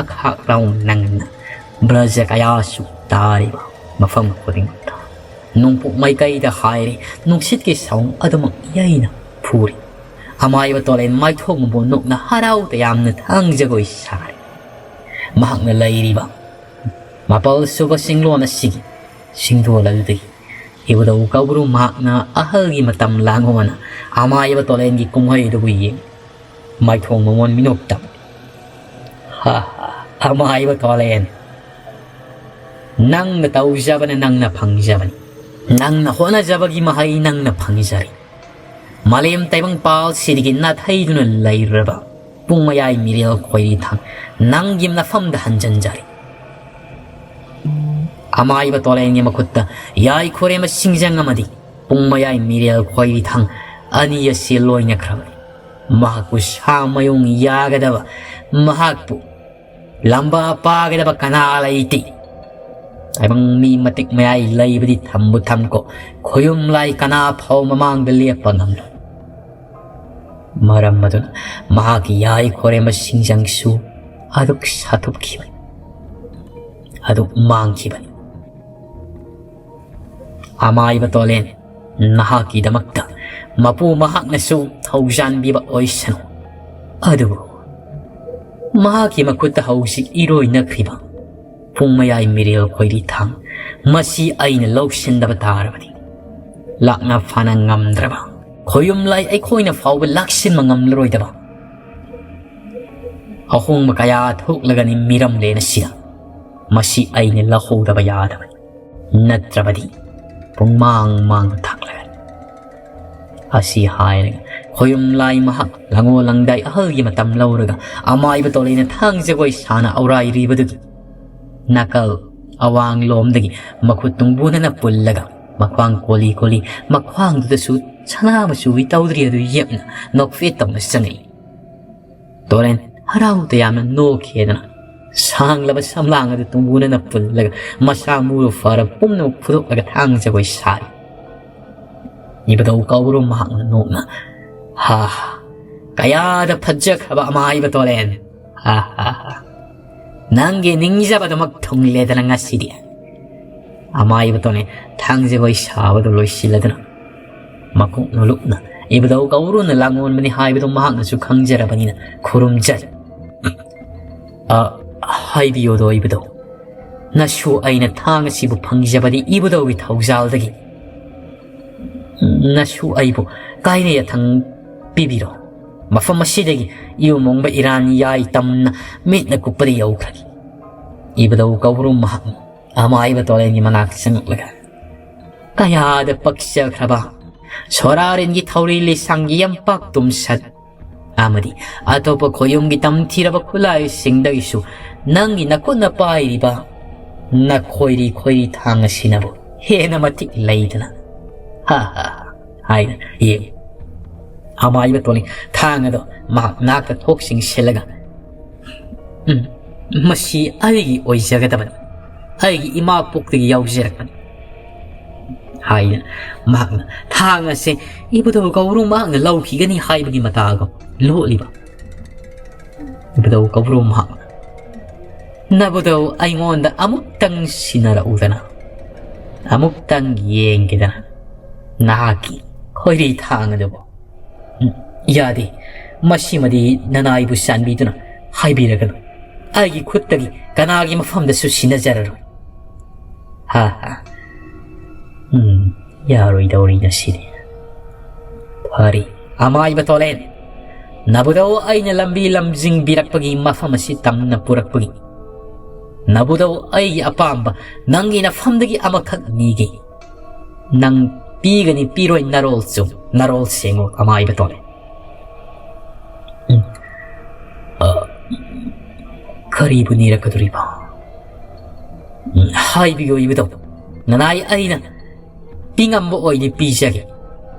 ꯑꯈꯥꯛ ꯂꯥꯎ ꯅꯪꯅ ꯕ꯭ꯔꯖ ꯀꯌꯥꯁꯨ ꯇꯥꯔꯤꯕ ꯃꯐꯝ ꯈꯨꯗꯤꯡꯃꯛꯇ ꯅꯣꯡꯄꯣꯛ ꯃꯥꯏꯀꯩꯗ ꯍꯥꯏꯔꯤ, ꯅꯨꯡꯁꯤꯠꯀꯤ ꯁꯥꯎꯝ ꯑꯗꯨꯃꯛ ꯌꯩꯅ ꯐꯨꯔꯤ꯫ ꯑꯃꯥꯏꯕ ꯇꯣꯂꯦꯟ ꯃꯥꯏꯊꯣꯡꯕꯨ ꯅꯣꯛꯅ ꯍꯔꯥꯎ ꯇꯌꯥꯝꯅ ꯊꯥꯡ ꯖꯒꯣꯏ ꯁꯥꯔꯤ꯫ ꯃꯍꯥꯛꯅ ꯂꯩꯔꯤꯕ ꯃꯥꯄꯜ ꯁꯨꯕ ꯆꯤꯡꯂꯣꯟ ꯑꯁꯤꯒꯤ ꯆꯤꯡꯗꯣꯜ ꯑꯗꯨꯗꯒꯤ ꯏꯕꯨꯙꯧ ꯀꯧꯕ꯭ꯔꯨ ꯃꯍꯥꯛꯅ ꯑꯍꯜꯒꯤ ꯃꯇꯝ ꯂꯥꯡꯉꯣꯅ ꯑꯃꯥꯏꯕ ꯇꯣꯂꯦꯟꯒꯤ ꯀꯨꯝꯍꯩ ꯑꯗꯨꯕꯨ ꯌꯦꯡ ꯃꯥꯏꯊꯣꯡ ꯃꯃꯣꯟ ꯃꯤꯅꯣꯛꯇ ꯍꯥ, ꯍꯥ, ꯑꯃꯥꯏꯕ ꯇꯣꯂꯦꯟ꯫ ꯅꯪꯅ ꯇꯧꯖꯕꯅ ꯅꯪꯅ ꯐꯪꯖꯕꯅꯤ꯫ ꯅꯪꯅ ꯍꯣꯠꯅꯖꯕꯒꯤ ꯃꯍꯩ ꯅꯪꯅ ꯐꯪꯖꯔꯤ꯫ ꯃꯥꯂꯦꯝ ꯇꯥꯏꯕꯪꯄꯥꯜ ꯁꯤꯗꯒꯤ ꯅꯥꯊꯩꯗꯨꯅ ꯂꯩꯔꯨꯔꯕ ꯄꯨꯡꯃꯌꯥꯏ ꯃꯤꯔꯦꯜ ꯈꯣꯏꯔꯤ ꯊꯥꯡ ꯅꯪꯒꯤ ꯅꯐꯝꯗ ꯍꯟꯖꯤꯟꯖꯔꯤ꯫ ꯑꯃꯥꯏꯕ ꯇꯣꯂꯦꯟꯒꯤ ꯃꯈꯨꯠꯇ ꯌꯥꯏ ꯈꯣꯔꯦꯝꯕ ꯁꯤꯡꯖꯪ ꯑꯃꯗꯤ ꯄꯨꯡꯃꯌꯥꯏ ꯃꯤꯔꯦꯜ ꯈꯣꯏꯔꯤ ꯊꯥꯡ ꯑꯅꯤ ꯑꯁꯤ ꯂꯣꯏꯅꯈ꯭ꯔꯕꯅꯤ꯫ ꯃꯍꯥꯛꯄꯨ ꯁꯥ ꯃꯌꯨꯡ ꯌꯥꯒꯗꯕ, ꯃꯍꯥꯛꯄꯨ ꯂꯝꯕꯥ ꯄꯥꯒꯗꯕ ꯀꯅꯥ ꯂꯩꯇꯦ꯫ ꯇꯥꯏꯕꯪ ꯃꯤ ꯃꯇꯤꯛ ꯃꯌꯥꯏ ꯂꯩꯕꯗꯤ ꯊꯝꯕꯨ ꯊꯝꯈꯣ, ꯈꯣꯌꯨꯝ ꯂꯥꯏ ꯀꯅꯥ ꯐꯥꯎ ꯃꯃꯥꯡꯗ ꯂꯦꯞꯄ ꯉꯝꯂꯣꯏ꯫ ꯃꯔꯝ ꯑꯗꯨꯅ ꯃꯍꯥꯛꯀꯤ ꯌꯥꯏ ꯈꯣꯔꯦꯝꯕ ꯁꯤꯡꯖꯪꯁꯨ ꯑꯗꯨꯛ ꯁꯥꯊꯨꯞꯈꯤꯕꯅꯤ, ꯑꯗꯨꯛ ꯃꯥꯡꯈꯤꯕꯅꯤ꯫ ꯑꯃꯥꯏꯕ ꯇꯣꯂꯦꯟ, ꯅꯍꯥꯛꯀꯤꯗꯃꯛꯇ ꯃꯄꯨ ꯃꯍꯥꯛꯅꯁꯨ ꯊꯧꯖꯥꯟꯕꯤꯕ ꯑꯣꯏꯁꯅꯨ꯫ ꯑꯗꯨꯕꯨ ꯃꯍꯥꯛꯀꯤ ꯃꯈꯨꯠꯇ ꯍꯧꯖꯤꯛ ꯏꯔꯣꯏꯅꯈ꯭ꯔꯤꯕ ꯄꯨꯡꯃꯌꯥꯏ ꯃꯤꯔꯦꯜ ꯈꯣꯏꯔꯤ ꯊꯥꯡ, ꯃꯁꯤ ꯑꯩꯅ ꯂꯧꯁꯤꯟꯗꯕ ꯇꯥꯔꯕꯗꯤ, ꯂꯥꯛꯅ ꯐꯥꯅ ꯉꯝꯗ꯭ꯔꯕ ꯈꯣꯌꯨꯝ ꯂꯥꯏ ꯑꯩꯈꯣꯏꯅ ꯐꯥꯎꯕ ꯂꯥꯛꯁꯤꯟꯕ ꯉꯝꯂꯔꯣꯏꯗꯕ ꯑꯍꯣꯡꯕ ꯀꯌꯥ ꯊꯣꯛꯂꯒꯅꯤ ꯃꯤꯔꯝꯂꯦꯟ ꯑꯁꯤꯗ꯫ ꯃꯁꯤ ꯑꯩꯅ ꯂꯧꯍꯧꯗꯕ ꯌꯥꯗꯕꯅꯤ, ꯅꯠꯇ꯭ꯔꯕꯗꯤ ꯄꯨꯡꯃꯥꯡ ꯃꯥꯡꯕ ꯊꯥꯛꯂꯒꯅꯤ꯫ ꯑꯁꯤ ꯍꯥꯏꯔꯒ ꯈꯣꯌꯨꯝ ꯂꯥꯏ ꯃꯍꯥꯛ ꯂꯪꯉꯣ ꯂꯪꯗꯥꯏ ꯑꯍꯜꯒꯤ ꯃꯇꯝ ꯂꯧꯔꯒ ꯑꯃꯥꯏꯕ ꯇꯣꯂꯦꯟꯅ ꯊꯥꯡ ꯖꯒꯣꯏ ꯁꯥꯅ ꯑꯧꯔꯥꯏꯔꯤꯕꯗꯨꯒꯤ ꯅꯥꯀꯜ ꯑꯋꯥꯡꯂꯣꯝꯗꯒꯤ ꯃꯈꯨꯠ ꯇꯨꯡꯕꯨꯅꯅ ꯄꯨꯜꯂꯒ ꯃꯈ꯭ꯋꯥꯡ ꯀꯣꯜꯂꯤ ꯀꯣꯜꯂꯤ, ꯃꯈ꯭ꯋꯥꯡꯗꯨꯗꯁꯨ ꯁꯅꯥ ꯃꯆꯨꯒꯤ ꯇꯧꯗ꯭ꯔꯤ ꯑꯗꯨ ꯌꯦꯞꯅ ꯅꯣꯛꯐꯦꯠ ꯇꯧꯅ ꯆꯪꯉꯛꯏ꯫ ꯇꯣꯔꯦꯟ ꯍꯔꯥꯎ ꯇꯌꯥꯝꯅ ꯅꯣꯛꯈꯤꯗꯅ ꯁꯥꯡꯂꯕ ꯁꯝꯂꯥꯡ ꯑꯗꯨ ꯇꯨꯡꯕꯨꯅꯅ ꯄꯨꯜꯂꯒ ꯃꯁꯥ ꯃꯎ ꯐꯔ ꯄꯨꯝꯅꯃꯛ ꯐꯨꯗꯣꯛꯂꯒ ꯊꯥꯡ ꯖꯒꯣꯏ ꯁꯥꯔꯤ꯫ ꯏꯕꯨꯙꯧ ꯀꯧꯕ꯭ꯔꯨ ꯃꯍꯥꯛꯅ ꯅꯣꯛꯅ, "ꯍꯥ ꯍꯥ, ꯀꯌꯥꯗ ꯐꯖꯈ꯭ꯔꯕ ꯑꯃꯥꯏꯕ ꯇꯣꯔꯦꯟ! ꯍꯥ ꯍꯥ ꯍꯥ, ꯅꯪꯒꯤ ꯅꯤꯡꯖꯕꯗꯨꯃꯛ ꯊꯨꯡꯂꯦꯗꯅ ꯉꯁꯤꯗꯤ!" ꯑꯃꯥꯏꯕ ꯇꯣꯔꯦꯟ ꯊꯥꯡ ꯖꯒꯣꯏ ꯁꯥꯕꯗꯨ ꯂꯣꯏꯁꯤꯜꯂꯗꯨꯅ ꯃꯀꯣꯛ ꯅꯣꯂꯨꯛꯅ ꯏꯕꯨꯙꯧ ꯀꯧꯕ꯭ꯔꯨꯅ ꯂꯥꯡꯑꯣꯟꯕꯅꯤ ꯍꯥꯏꯕꯗꯨ ꯃꯍꯥꯛꯅꯁꯨ ꯈꯪꯖꯔꯕꯅꯤꯅ ꯈꯨꯔꯨꯝꯖꯔꯤ꯫ "ꯑ, ꯍꯥꯏꯕꯤꯌꯨꯗꯣ ꯏꯕꯨꯙꯧ, ꯅꯁꯨ ꯑꯩꯅ ꯊꯥꯡ ꯑꯁꯤꯕꯨ ꯐꯪꯖꯕꯗꯤ ꯏꯕꯨꯙꯧꯒꯤ ꯊꯧꯖꯥꯜꯗꯒꯤ꯫ ꯅꯁꯨ ꯑꯩꯕꯨ ꯀꯥꯏꯅ ꯌꯥꯊꯪ ꯄꯤꯕꯤꯔꯣ꯫ ꯃꯐꯝ ꯑꯁꯤꯗꯒꯤ ꯏꯌꯨꯝ ꯑꯣꯡꯕ ꯏꯔꯥꯟ ꯌꯥꯏ ꯇꯝꯅ ꯃꯤꯠꯅ ꯀꯨꯞꯄꯗ ꯌꯧꯈ꯭ꯔꯦ꯫ ꯏꯕꯨꯙꯧ ꯀꯧꯕ꯭ꯔꯨ ꯃꯍꯥꯛ ꯑꯃꯥꯏꯕ ꯇꯣꯂꯦꯟꯒꯤ ꯃꯅꯥꯛꯇ ꯆꯪꯂꯛꯂꯒ, "ꯀꯌꯥꯗ ꯄꯛꯆꯈ꯭ꯔꯕ ꯁꯣꯔꯥꯔꯦꯟꯒꯤ ꯊꯧꯔꯤ ꯂꯤꯁꯥꯡꯒꯤ ꯌꯥꯝꯄꯥꯛ ꯇꯨꯝꯁꯠ ꯑꯃꯗꯤ ꯑꯇꯣꯞꯄ ꯈꯣꯌꯨꯝꯒꯤ ꯇꯝꯊꯤꯔꯕ ꯈꯨꯠꯂꯥꯏꯁꯤꯡꯗꯒꯤꯁꯨ ꯅꯪꯒꯤ ꯅꯈꯨꯠꯅ ꯄꯥꯏꯔꯤꯕ ꯅꯈꯣꯏꯔꯤ ꯈꯣꯏꯔꯤ ꯊꯥꯡ ꯑꯁꯤꯅꯕꯨ ꯍꯦꯟꯅ ꯃꯇꯤꯛ ꯂꯩꯗꯅ?" "ꯍꯥ ꯍꯥ ꯍꯥ," ꯍꯥꯏꯅ ꯌꯦꯡꯉꯤ꯫ ꯑꯃꯥꯏꯕ ꯇꯣꯂꯤ ꯊꯥꯡ ꯑꯗꯣ ꯃꯍꯥꯛ ꯅꯥꯛꯇ ꯊꯣꯛ ꯆꯤꯡꯁꯤꯜꯂꯒ, "ꯎꯝ, ꯃꯁꯤ ꯑꯩꯒꯤ ꯑꯣꯏꯖꯒꯗꯕꯅꯤ, ꯑꯩꯒꯤ ꯏꯃꯥ ꯄꯣꯛꯇꯒꯤ ꯌꯥꯎꯖꯔꯛꯄꯅꯤ" ꯍꯥꯏꯅ ꯃꯍꯥꯛꯅ ꯊꯥꯡ ꯑꯁꯦ ꯏꯕꯨꯙꯧ ꯀꯧꯕ꯭ꯔꯨ ꯃꯍꯥꯛꯅ ꯂꯧꯈꯤꯒꯅꯤ ꯍꯥꯏꯕꯒꯤ ꯃꯇꯥꯒꯨꯝ ꯂꯣꯠꯂꯤꯕ ꯏꯕꯨꯙꯧ ꯀꯧꯕ꯭ꯔꯨ ꯃꯍꯥꯛꯅ, "ꯅꯕꯨꯙꯧ ꯑꯩꯉꯣꯟꯗ ꯑꯃꯨꯛꯇꯪ ꯁꯤꯟꯅꯔꯛꯎꯗꯅ, ꯑꯃꯨꯛꯇꯪ ꯌꯦꯡꯒꯦꯗꯅ ꯅꯍꯥꯛꯀꯤ ꯈꯣꯏꯔꯤ ꯊꯥꯡ ꯑꯗꯨꯕꯨ?" "ꯎꯝ, ꯌꯥꯗꯦ, ꯃꯁꯤꯃꯗꯤ ꯅꯅꯥꯏꯕꯨ ꯆꯥꯟꯕꯤꯗꯨꯅ ꯍꯥꯏꯕꯤꯔꯒꯅꯨ꯫ ꯑꯩꯒꯤ ꯈꯨꯠꯇꯒꯤ ꯀꯅꯥꯒꯤ ꯃꯐꯝꯗꯁꯨ ꯁꯤꯟꯅꯖꯔꯔꯣꯏ"꯫ "ꯍꯥ ꯍꯥ꯫ ꯎꯝ, ꯌꯥꯔꯣꯏꯗꯧꯔꯤ ꯉꯁꯤꯗꯤ꯫ ꯐꯔꯦ, ꯑꯃꯥꯏꯕ ꯇꯣꯂꯦꯟ, ꯅꯕꯨꯙꯧ ꯑꯩꯅ ꯂꯝꯕꯤ ꯂꯝꯖꯤꯡꯕꯤꯔꯛꯄꯒꯤ ꯃꯐꯝ ꯑꯁꯤ ꯇꯝꯅ ꯄꯨꯔꯛꯄꯒꯤ ꯅꯕꯨꯙꯧ ꯑꯩꯒꯤ ꯑꯄꯥꯝꯕ ꯅꯪꯒꯤ ꯅꯐꯝꯗꯒꯤ ꯑꯃꯈꯛ ꯅꯤꯒꯦ꯫ ꯅꯪ ꯄꯤꯒꯅꯤ ꯄꯤꯔꯣꯏ ꯅꯔꯣꯜ ꯆꯨꯝ, ꯅꯔꯣꯜ ꯁꯦꯡꯉꯨ ꯑꯃꯥꯏꯕ ꯇꯣꯂꯦꯟ"꯫ "ꯎꯝ, ꯑ, ꯀꯔꯤꯕꯨ ꯅꯤꯔꯛꯀꯗꯧꯔꯤꯕ?" "ꯎꯝ, ꯍꯥꯏꯕꯤꯌꯨ ꯏꯕꯨꯙꯧ, ꯅꯅꯥꯏ ꯑꯩꯅ ꯄꯤꯉꯝꯕ ꯑꯣꯏꯗꯤ ꯄꯤꯖꯒꯦ꯫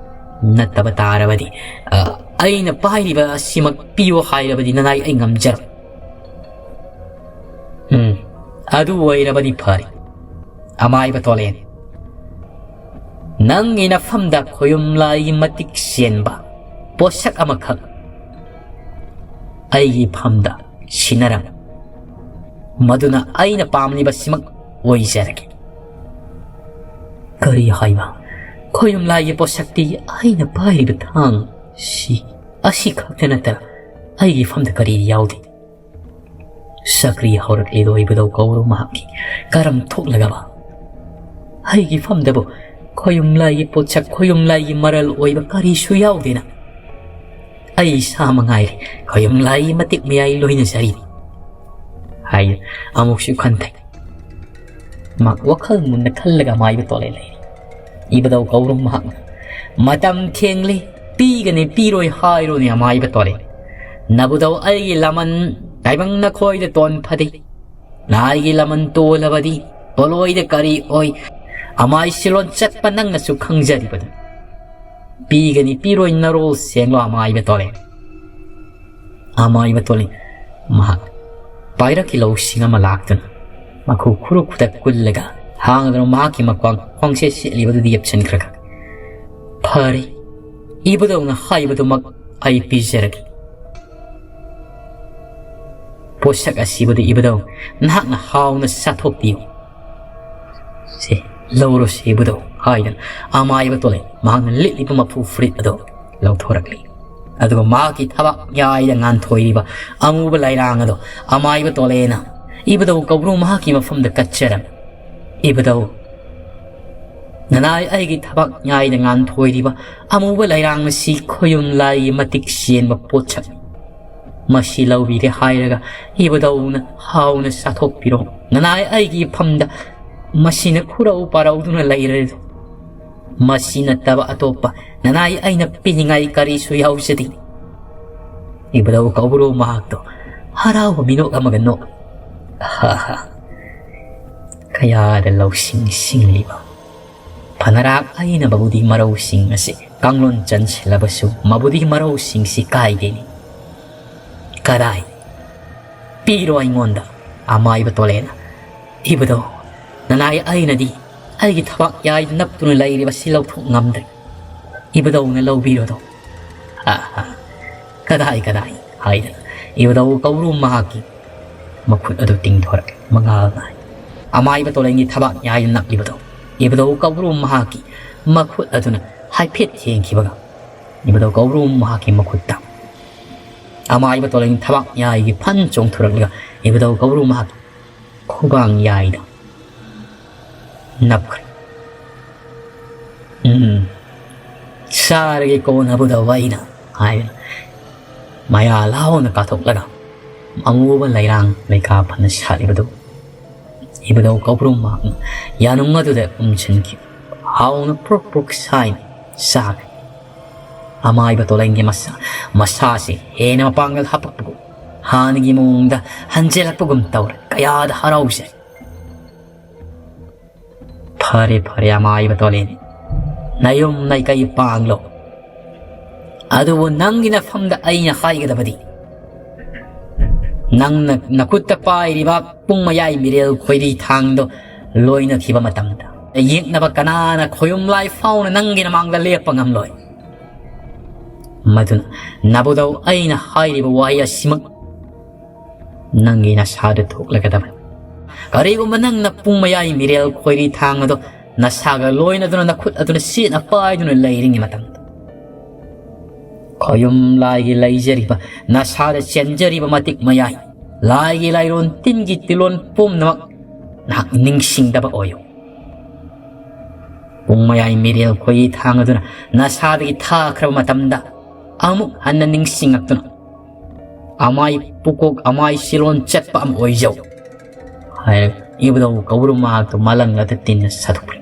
ꯅꯠꯇꯕ ꯇꯥꯔꯕꯗꯤ, ꯑ, ꯑꯩꯅ ꯄꯥꯏꯔꯤꯕ ꯑꯁꯤꯃꯛ ꯄꯤꯌꯣ ꯍꯥꯏꯔꯕꯗꯤ ꯅꯅꯥꯏ ꯑꯩ ꯉꯝꯖꯔꯣꯏ"꯫ "ꯎꯝ, ꯑꯗꯨ ꯑꯣꯏꯔꯕꯗꯤ ꯐꯔꯦ꯫ ꯑꯃꯥꯏꯕ ꯇꯣꯂꯦꯟ, ꯅꯪꯒꯤ ꯅꯐꯝꯗ ꯈꯣꯌꯨꯝ ꯂꯥꯏꯒꯤ ꯃꯇꯤꯛ ꯆꯦꯟꯕ ꯄꯣꯠꯁꯛ ꯑꯃꯈꯛ ꯑꯩꯒꯤ ꯐꯝꯗ ꯁꯤꯟꯅꯔꯝꯃꯨ꯫ ꯃꯗꯨꯅ ꯑꯩꯅ ꯄꯥꯝꯂꯤꯕꯁꯤꯃꯛ ꯑꯣꯏꯖꯔꯒꯦ"꯫ "ꯀꯔꯤ ꯍꯥꯏꯕ? ꯈꯣꯌꯨꯝ ꯂꯥꯏꯒꯤ ꯄꯣꯠꯁꯛꯇꯤ ꯑꯩꯅ ꯄꯥꯏꯔꯤꯕ ꯊꯥꯡ ꯁꯤ ꯑꯁꯤ ꯈꯛꯇ ꯅꯠꯇꯅ ꯑꯩꯒꯤ ꯐꯝꯗ ꯀꯔꯤ ꯌꯥꯎꯗꯦ?" ꯆꯀ꯭ꯔꯤ ꯍꯧꯔꯛꯂꯤꯗꯣ ꯏꯕꯨꯙꯧ ꯀꯧꯕ꯭ꯔꯨ ꯃꯍꯥꯛꯀꯤ ꯀꯔꯝ ꯊꯣꯛꯂꯒꯕ? "ꯑꯩꯒꯤ ꯐꯝꯗꯕꯨ ꯈꯣꯌꯨꯝ ꯂꯥꯏꯒꯤ ꯄꯣꯠꯁꯛ, ꯈꯣꯌꯨꯝ ꯂꯥꯏꯒꯤ ꯃꯔꯜ ꯑꯣꯏꯕ ꯀꯔꯤꯁꯨ ꯌꯥꯎꯗꯦꯅ?" ꯑꯩ ꯏꯁꯥ ꯃꯉꯥꯏꯔꯦ ꯈꯣꯌꯨꯝ ꯂꯥꯏꯒꯤ ꯃꯇꯤꯛ ꯃꯌꯥꯏ ꯂꯣꯏꯅꯖꯔꯤꯕ ꯍꯥꯏꯅ ꯑꯃꯨꯛꯁꯨ ꯈꯟꯊꯩ꯫ ꯃꯍꯥꯛ ꯋꯥꯈꯜ ꯃꯨꯟꯅ ꯈꯜꯂꯒ ꯑꯃꯥꯏꯕ ꯇꯣꯂꯦ ꯂꯩꯔꯤ꯫ ꯏꯕꯨꯙꯧ ꯀꯧꯕ꯭ꯔꯨ ꯃꯍꯥꯛꯅ, "ꯃꯇꯝ ꯊꯦꯡꯂꯤ, ꯄꯤꯒꯅꯤ ꯄꯤꯔꯣꯏ ꯍꯥꯏꯔꯣꯅꯦ ꯑꯃꯥꯏꯕ ꯇꯣꯂꯦ꯫ ꯅꯕꯨꯙꯧ ꯑꯩꯒꯤ ꯂꯃꯟ ꯇꯥꯏꯕꯪ ꯅꯈꯣꯏꯗ ꯇꯣꯟ ꯐꯗꯦ꯫ ꯂꯥꯏꯒꯤ ꯂꯃꯟ ꯇꯣꯜꯂꯕꯗꯤ ꯄꯣꯂꯣꯏꯗ ꯀꯔꯤ ꯑꯣꯏ? ꯑꯃꯥꯏ ꯁꯤꯂꯣꯟ ꯆꯠꯄ ꯅꯪꯅꯁꯨ ꯈꯪꯖꯔꯤꯕꯗꯨ꯫ ꯄꯤꯒꯅꯤ ꯄꯤꯔꯣꯏ ꯅꯔꯣꯜ ꯁꯦꯡꯂꯣ ꯑꯃꯥꯏꯕ ꯇꯣꯂꯦ?" ꯑꯃꯥꯏꯕ ꯇꯣꯂꯦ ꯃꯍꯥꯛ ꯄꯥꯏꯔꯛꯈꯤ ꯂꯧꯁꯤꯡ ꯑꯃ ꯂꯥꯛꯇꯨꯅ ꯃꯈꯨ ꯈꯨꯔꯨ ꯈꯨꯗꯛ ꯀꯨꯜꯂꯒ ꯍꯥꯡꯗꯨꯅ ꯃꯍꯥꯛꯀꯤ ꯃꯈ꯭ꯋꯥꯡ ꯈ꯭ꯋꯥꯡꯁꯦ ꯁꯦꯠꯂꯤꯕꯗꯨꯗ ꯌꯦꯞꯁꯤꯟꯈ꯭ꯔꯒ, "ꯐꯔꯦ, ꯏꯕꯨꯙꯧꯅ ꯍꯥꯏꯕꯗꯨꯃꯛ ꯑꯩ ꯄꯤꯖꯔꯒꯦ꯫ ꯄꯣꯠꯁꯛ ꯑꯁꯤꯕꯨꯗꯤ ꯏꯕꯨꯙꯧ ꯅꯍꯥꯛꯅ ꯍꯥꯎꯅ ꯆꯥꯊꯣꯛꯄꯤꯌꯨ꯫ ꯁꯦ, ꯂꯧꯔꯣꯁꯦ ꯏꯕꯨꯙꯧ" ꯍꯥꯏꯗꯨꯅ ꯑꯃꯥꯏꯕ ꯇꯣꯂꯦ ꯃꯍꯥꯛꯅ ꯂꯤꯠꯂꯤꯕ ꯃꯐꯨ ꯐꯨꯔꯤꯠ ꯑꯗꯨ ꯂꯧꯊꯣꯔꯛꯂꯤ꯫ ꯑꯗꯨꯒ ꯃꯍꯥꯛꯀꯤ ꯊꯕꯥꯛ ꯌꯥꯏꯗ ꯉꯥꯟꯊꯣꯏꯔꯤꯕ ꯑꯃꯨꯕ ꯂꯩꯔꯥꯡ ꯑꯗꯨ ꯑꯃꯥꯏꯕ ꯇꯣꯂꯦꯅ ꯏꯕꯨꯙꯧ ꯀꯧꯕ꯭ꯔꯨ ꯃꯍꯥꯛꯀꯤ ꯃꯐꯝꯗ ꯀꯠꯆꯔꯝꯃꯤ꯫ "ꯏꯕꯨꯙꯧ, ꯅꯅꯥꯏ ꯑꯩꯒꯤ ꯊꯕꯥꯛ ꯌꯥꯏꯗ ꯉꯥꯟꯊꯣꯏꯔꯤꯕ ꯑꯃꯨꯕ ꯂꯩꯔꯥꯡ ꯑꯁꯤ ꯈꯣꯌꯨꯝ ꯂꯥꯏꯒꯤ ꯃꯇꯤꯛ ꯆꯦꯟꯕ ꯄꯣꯠꯁꯛꯅꯤ꯫ ꯃꯁꯤ ꯂꯧꯕꯤꯔꯦ ꯍꯥꯏꯔꯒ ꯏꯕꯨꯙꯧꯅ ꯍꯥꯎꯅ ꯆꯥꯊꯣꯛꯄꯤꯔꯣ꯫ ꯅꯅꯥꯏ ꯑꯩꯒꯤ ꯏꯐꯝꯗ ꯃꯁꯤꯅ ꯈꯨꯔꯧ ꯄꯥꯔꯧꯗꯨꯅ ꯂꯩꯔꯦ꯫ ꯃꯁꯤ ꯅꯠꯇꯕ ꯑꯇꯣꯞꯄ ꯅꯅꯥꯏ ꯑꯩꯅ ꯄꯤꯅꯤꯡꯉꯥꯏ ꯀꯔꯤꯁꯨ ꯌꯥꯎꯖꯗꯦ꯫" ꯏꯕꯨꯙꯧ ꯀꯧꯕ꯭ꯔꯨ ꯃꯍꯥꯛꯇꯣ ꯍꯔꯥꯎꯕ ꯃꯤꯅꯣꯛ ꯑꯃꯒ ꯅꯣꯛ, "ꯍꯥ ꯍꯥ, ꯀꯌꯥꯗ ꯂꯧꯁꯤꯡ ꯁꯤꯡꯂꯤꯕ! ꯐꯅꯔꯥꯛ ꯑꯩꯅ ꯃꯕꯨꯗꯤ ꯃꯔꯧꯁꯤꯡ ꯑꯁꯤ ꯀꯥꯡꯂꯣꯟ ꯆꯟꯁꯤꯜꯂꯕꯁꯨ ꯃꯕꯨꯗꯤ ꯃꯔꯧꯁꯤꯡꯁꯤ ꯀꯥꯏꯗꯦꯅꯤ꯫ ꯀꯗꯥꯏ? ꯄꯤꯔꯣ ꯑꯩꯉꯣꯟꯗ꯫" ꯑꯃꯥꯏꯕ ꯇꯣꯂꯦꯅ, "ꯏꯕꯨꯙꯧ, ꯅꯅꯥꯏ ꯑꯩꯅꯗꯤ ꯑꯩꯒꯤ ꯊꯕꯥꯛ ꯌꯥꯏꯗ ꯅꯞꯇꯨꯅ ꯂꯩꯔꯤꯕꯁꯤ ꯂꯧꯊꯣꯛ ꯉꯝꯗ꯭ꯔꯦ꯫ ꯏꯕꯨꯙꯧꯅ ꯂꯧꯕꯤꯔꯣꯗꯣ꯫" "ꯑꯥ, ꯑꯥ, ꯀꯗꯥꯏ, ꯀꯗꯥꯏ?" ꯍꯥꯏꯗꯅ ꯏꯕꯨꯙꯧ ꯀꯧꯕ꯭ꯔꯨ ꯃꯍꯥꯛꯀꯤ ꯃꯈꯨꯠ ꯑꯗꯨ ꯇꯤꯡꯊꯣꯔꯛꯂꯦ꯫ ꯃꯉꯥꯜ ꯅꯥꯏ꯫ ꯑꯃꯥꯏꯕ ꯇꯣꯂꯦꯟꯒꯤ ꯊꯕꯥꯛ ꯌꯥꯏꯗ ꯅꯞꯂꯤꯕꯗꯣ ꯏꯕꯨꯙꯧ ꯀꯧꯕ꯭ꯔꯨ ꯃꯍꯥꯛꯀꯤ ꯃꯈꯨꯠ ꯑꯗꯨꯅ ꯍꯥꯏꯐꯦꯠ ꯊꯦꯡꯈꯤꯕꯒ ꯏꯕꯨꯙꯧ ꯀꯧꯕ꯭ꯔꯨ ꯃꯍꯥꯛꯀꯤ ꯃꯈꯨꯠꯇ ꯑꯃꯥꯏꯕ ꯇꯣꯂꯦꯟꯒꯤ ꯊꯕꯥꯛ ꯌꯥꯏꯒꯤ ꯐꯟ ꯆꯣꯡꯊꯣꯔꯛꯂꯒ ꯏꯕꯨꯙꯧ ꯀꯧꯕ꯭ꯔꯨ ꯃꯍꯥꯛꯀꯤ ꯈꯨꯕꯥꯡ ꯌꯥꯏꯗ ꯅꯞꯈ꯭ꯔꯦ꯫ "ꯎꯝ, ꯆꯥꯔꯒꯦ ꯀꯣꯟꯅꯕꯨꯗ ꯋꯥꯏꯅ" ꯍꯥꯏꯗꯨꯅ ꯃꯌꯥ ꯂꯥꯎꯅ ꯀꯥꯊꯣꯛꯂꯒ ꯑꯃꯨꯕ ꯂꯩꯔꯥꯡ ꯂꯩꯀꯥ ꯐꯅ ꯁꯥꯠꯂꯤꯕꯗꯨ ꯏꯕꯨꯙꯧ ꯀꯧꯕ꯭ꯔꯨ ꯃꯍꯥꯛꯅ ꯌꯥꯅꯨꯡ ꯑꯗꯨꯗ ꯎꯝꯁꯤꯟꯈꯤ꯫ ꯍꯥꯎꯅ ꯄ꯭ꯔꯣꯛ ꯄ꯭ꯔꯣꯛ ꯁꯥꯏꯅ ꯆꯥꯈ꯭ꯔꯦ꯫ ꯑꯃꯥꯏꯕ ꯇꯣꯂꯦꯟꯒꯤ ꯃꯁꯥ, ꯃꯁꯥꯁꯤ ꯍꯦꯟꯅ ꯃꯄꯥꯡꯒꯜ ꯍꯥꯞꯄꯛꯄꯒꯨꯝ, ꯍꯥꯟꯅꯒꯤ ꯃꯑꯣꯡꯗ ꯍꯟꯖꯤꯜꯂꯛꯄꯒꯨꯝ ꯇꯧꯔꯦ꯫ ꯀꯌꯥꯗ ꯍꯔꯥꯎꯖꯩ! "ꯐꯔꯦ, ꯐꯔꯦ, ꯑꯃꯥꯏꯕ ꯇꯣꯂꯦꯟ, ꯅꯌꯨꯝ ꯅꯩꯀꯩ ꯄꯥꯡꯂꯣ꯫ ꯑꯗꯨꯕꯨ ꯅꯪꯒꯤ ꯅꯐꯝꯗ ꯑꯩꯅ ꯍꯥꯏꯒꯗꯕꯗꯤ, ꯅꯪꯅ ꯅꯈꯨꯠꯇ ꯄꯥꯏꯔꯤꯕ ꯄꯨꯡ ꯃꯌꯥꯏ ꯃꯤꯔꯦꯜ ꯈꯣꯏꯔꯤ ꯊꯥꯡꯗꯣ ꯂꯣꯏꯅꯈꯤꯕ ꯃꯇꯝꯗ, ꯌꯦꯛꯅꯕ ꯀꯅꯥꯅ ꯈꯣꯌꯨꯝ ꯂꯥꯏ ꯐꯥꯎꯅ ꯅꯪꯒꯤ ꯅꯃꯥꯡꯗ ꯂꯦꯞꯄ ꯉꯝꯂꯣꯏ꯫ ꯃꯗꯨꯅ ꯅꯕꯨꯙꯧ ꯑꯩꯅ ꯍꯥꯏꯔꯤꯕ ꯋꯥꯍꯩ ꯑꯁꯤꯃꯛ ꯅꯪꯒꯤ ꯅꯁꯥꯗ ꯊꯣꯛꯂꯒꯗꯕꯅꯤ꯫ ꯀꯔꯤꯒꯨꯝꯕ ꯅꯪꯅ ꯄꯨꯡ ꯃꯌꯥꯏ ꯃꯤꯔꯦꯜ ꯈꯣꯏꯔꯤ ꯊꯥꯡ ꯑꯗꯣ ꯅꯁꯥꯒ ꯂꯣꯏꯅꯗꯨꯅ ꯅꯈꯨꯠ ꯑꯗꯨꯅ ꯆꯦꯠꯅ ꯄꯥꯏꯗꯨꯅ ꯂꯩꯔꯤꯉꯩ ꯃꯇꯝꯗ, ꯈꯣꯌꯨꯝ ꯂꯥꯏꯒꯤ ꯂꯩꯖꯔꯤꯕ, ꯅꯁꯥꯗ ꯆꯦꯟꯖꯔꯤꯕ ꯃꯇꯤꯛ ꯃꯌꯥꯏ, ꯂꯥꯏꯒꯤ ꯂꯥꯏꯔꯣꯟ ꯇꯤꯟꯒꯤ ꯇꯤꯂꯣꯟ ꯄꯨꯝꯅꯃꯛ ꯅꯍꯥꯛ ꯅꯤꯡꯁꯤꯡꯗꯕ ꯑꯣꯏꯌꯨ꯫ ꯄꯨꯡ ꯃꯌꯥꯏ ꯃꯤꯔꯦꯜ ꯈꯣꯏꯔꯤ ꯊꯥꯡ ꯑꯗꯨꯅ ꯅꯁꯥꯗꯒꯤ ꯊꯥꯈ꯭ꯔꯕ ꯃꯇꯝꯗ, ꯑꯃꯨꯛ ꯍꯟꯅ ꯅꯤꯡꯁꯤꯡꯂꯛꯇꯨꯅ ꯑꯃꯥꯏ ꯄꯨꯀꯣꯛ ꯑꯃꯥꯏ ꯁꯤꯂꯣꯟ ꯆꯠꯄ ꯑꯃ ꯑꯣꯏꯖꯧ" ꯍꯥꯏꯔꯒ ꯏꯕꯨꯙꯧ ꯀꯧꯕ꯭ꯔꯨ ꯃꯍꯥꯛꯇꯨ ꯃꯂꯪꯂꯗ ꯇꯤꯟꯅ ꯁꯥꯊꯣꯛꯈ꯭ꯔꯦ꯫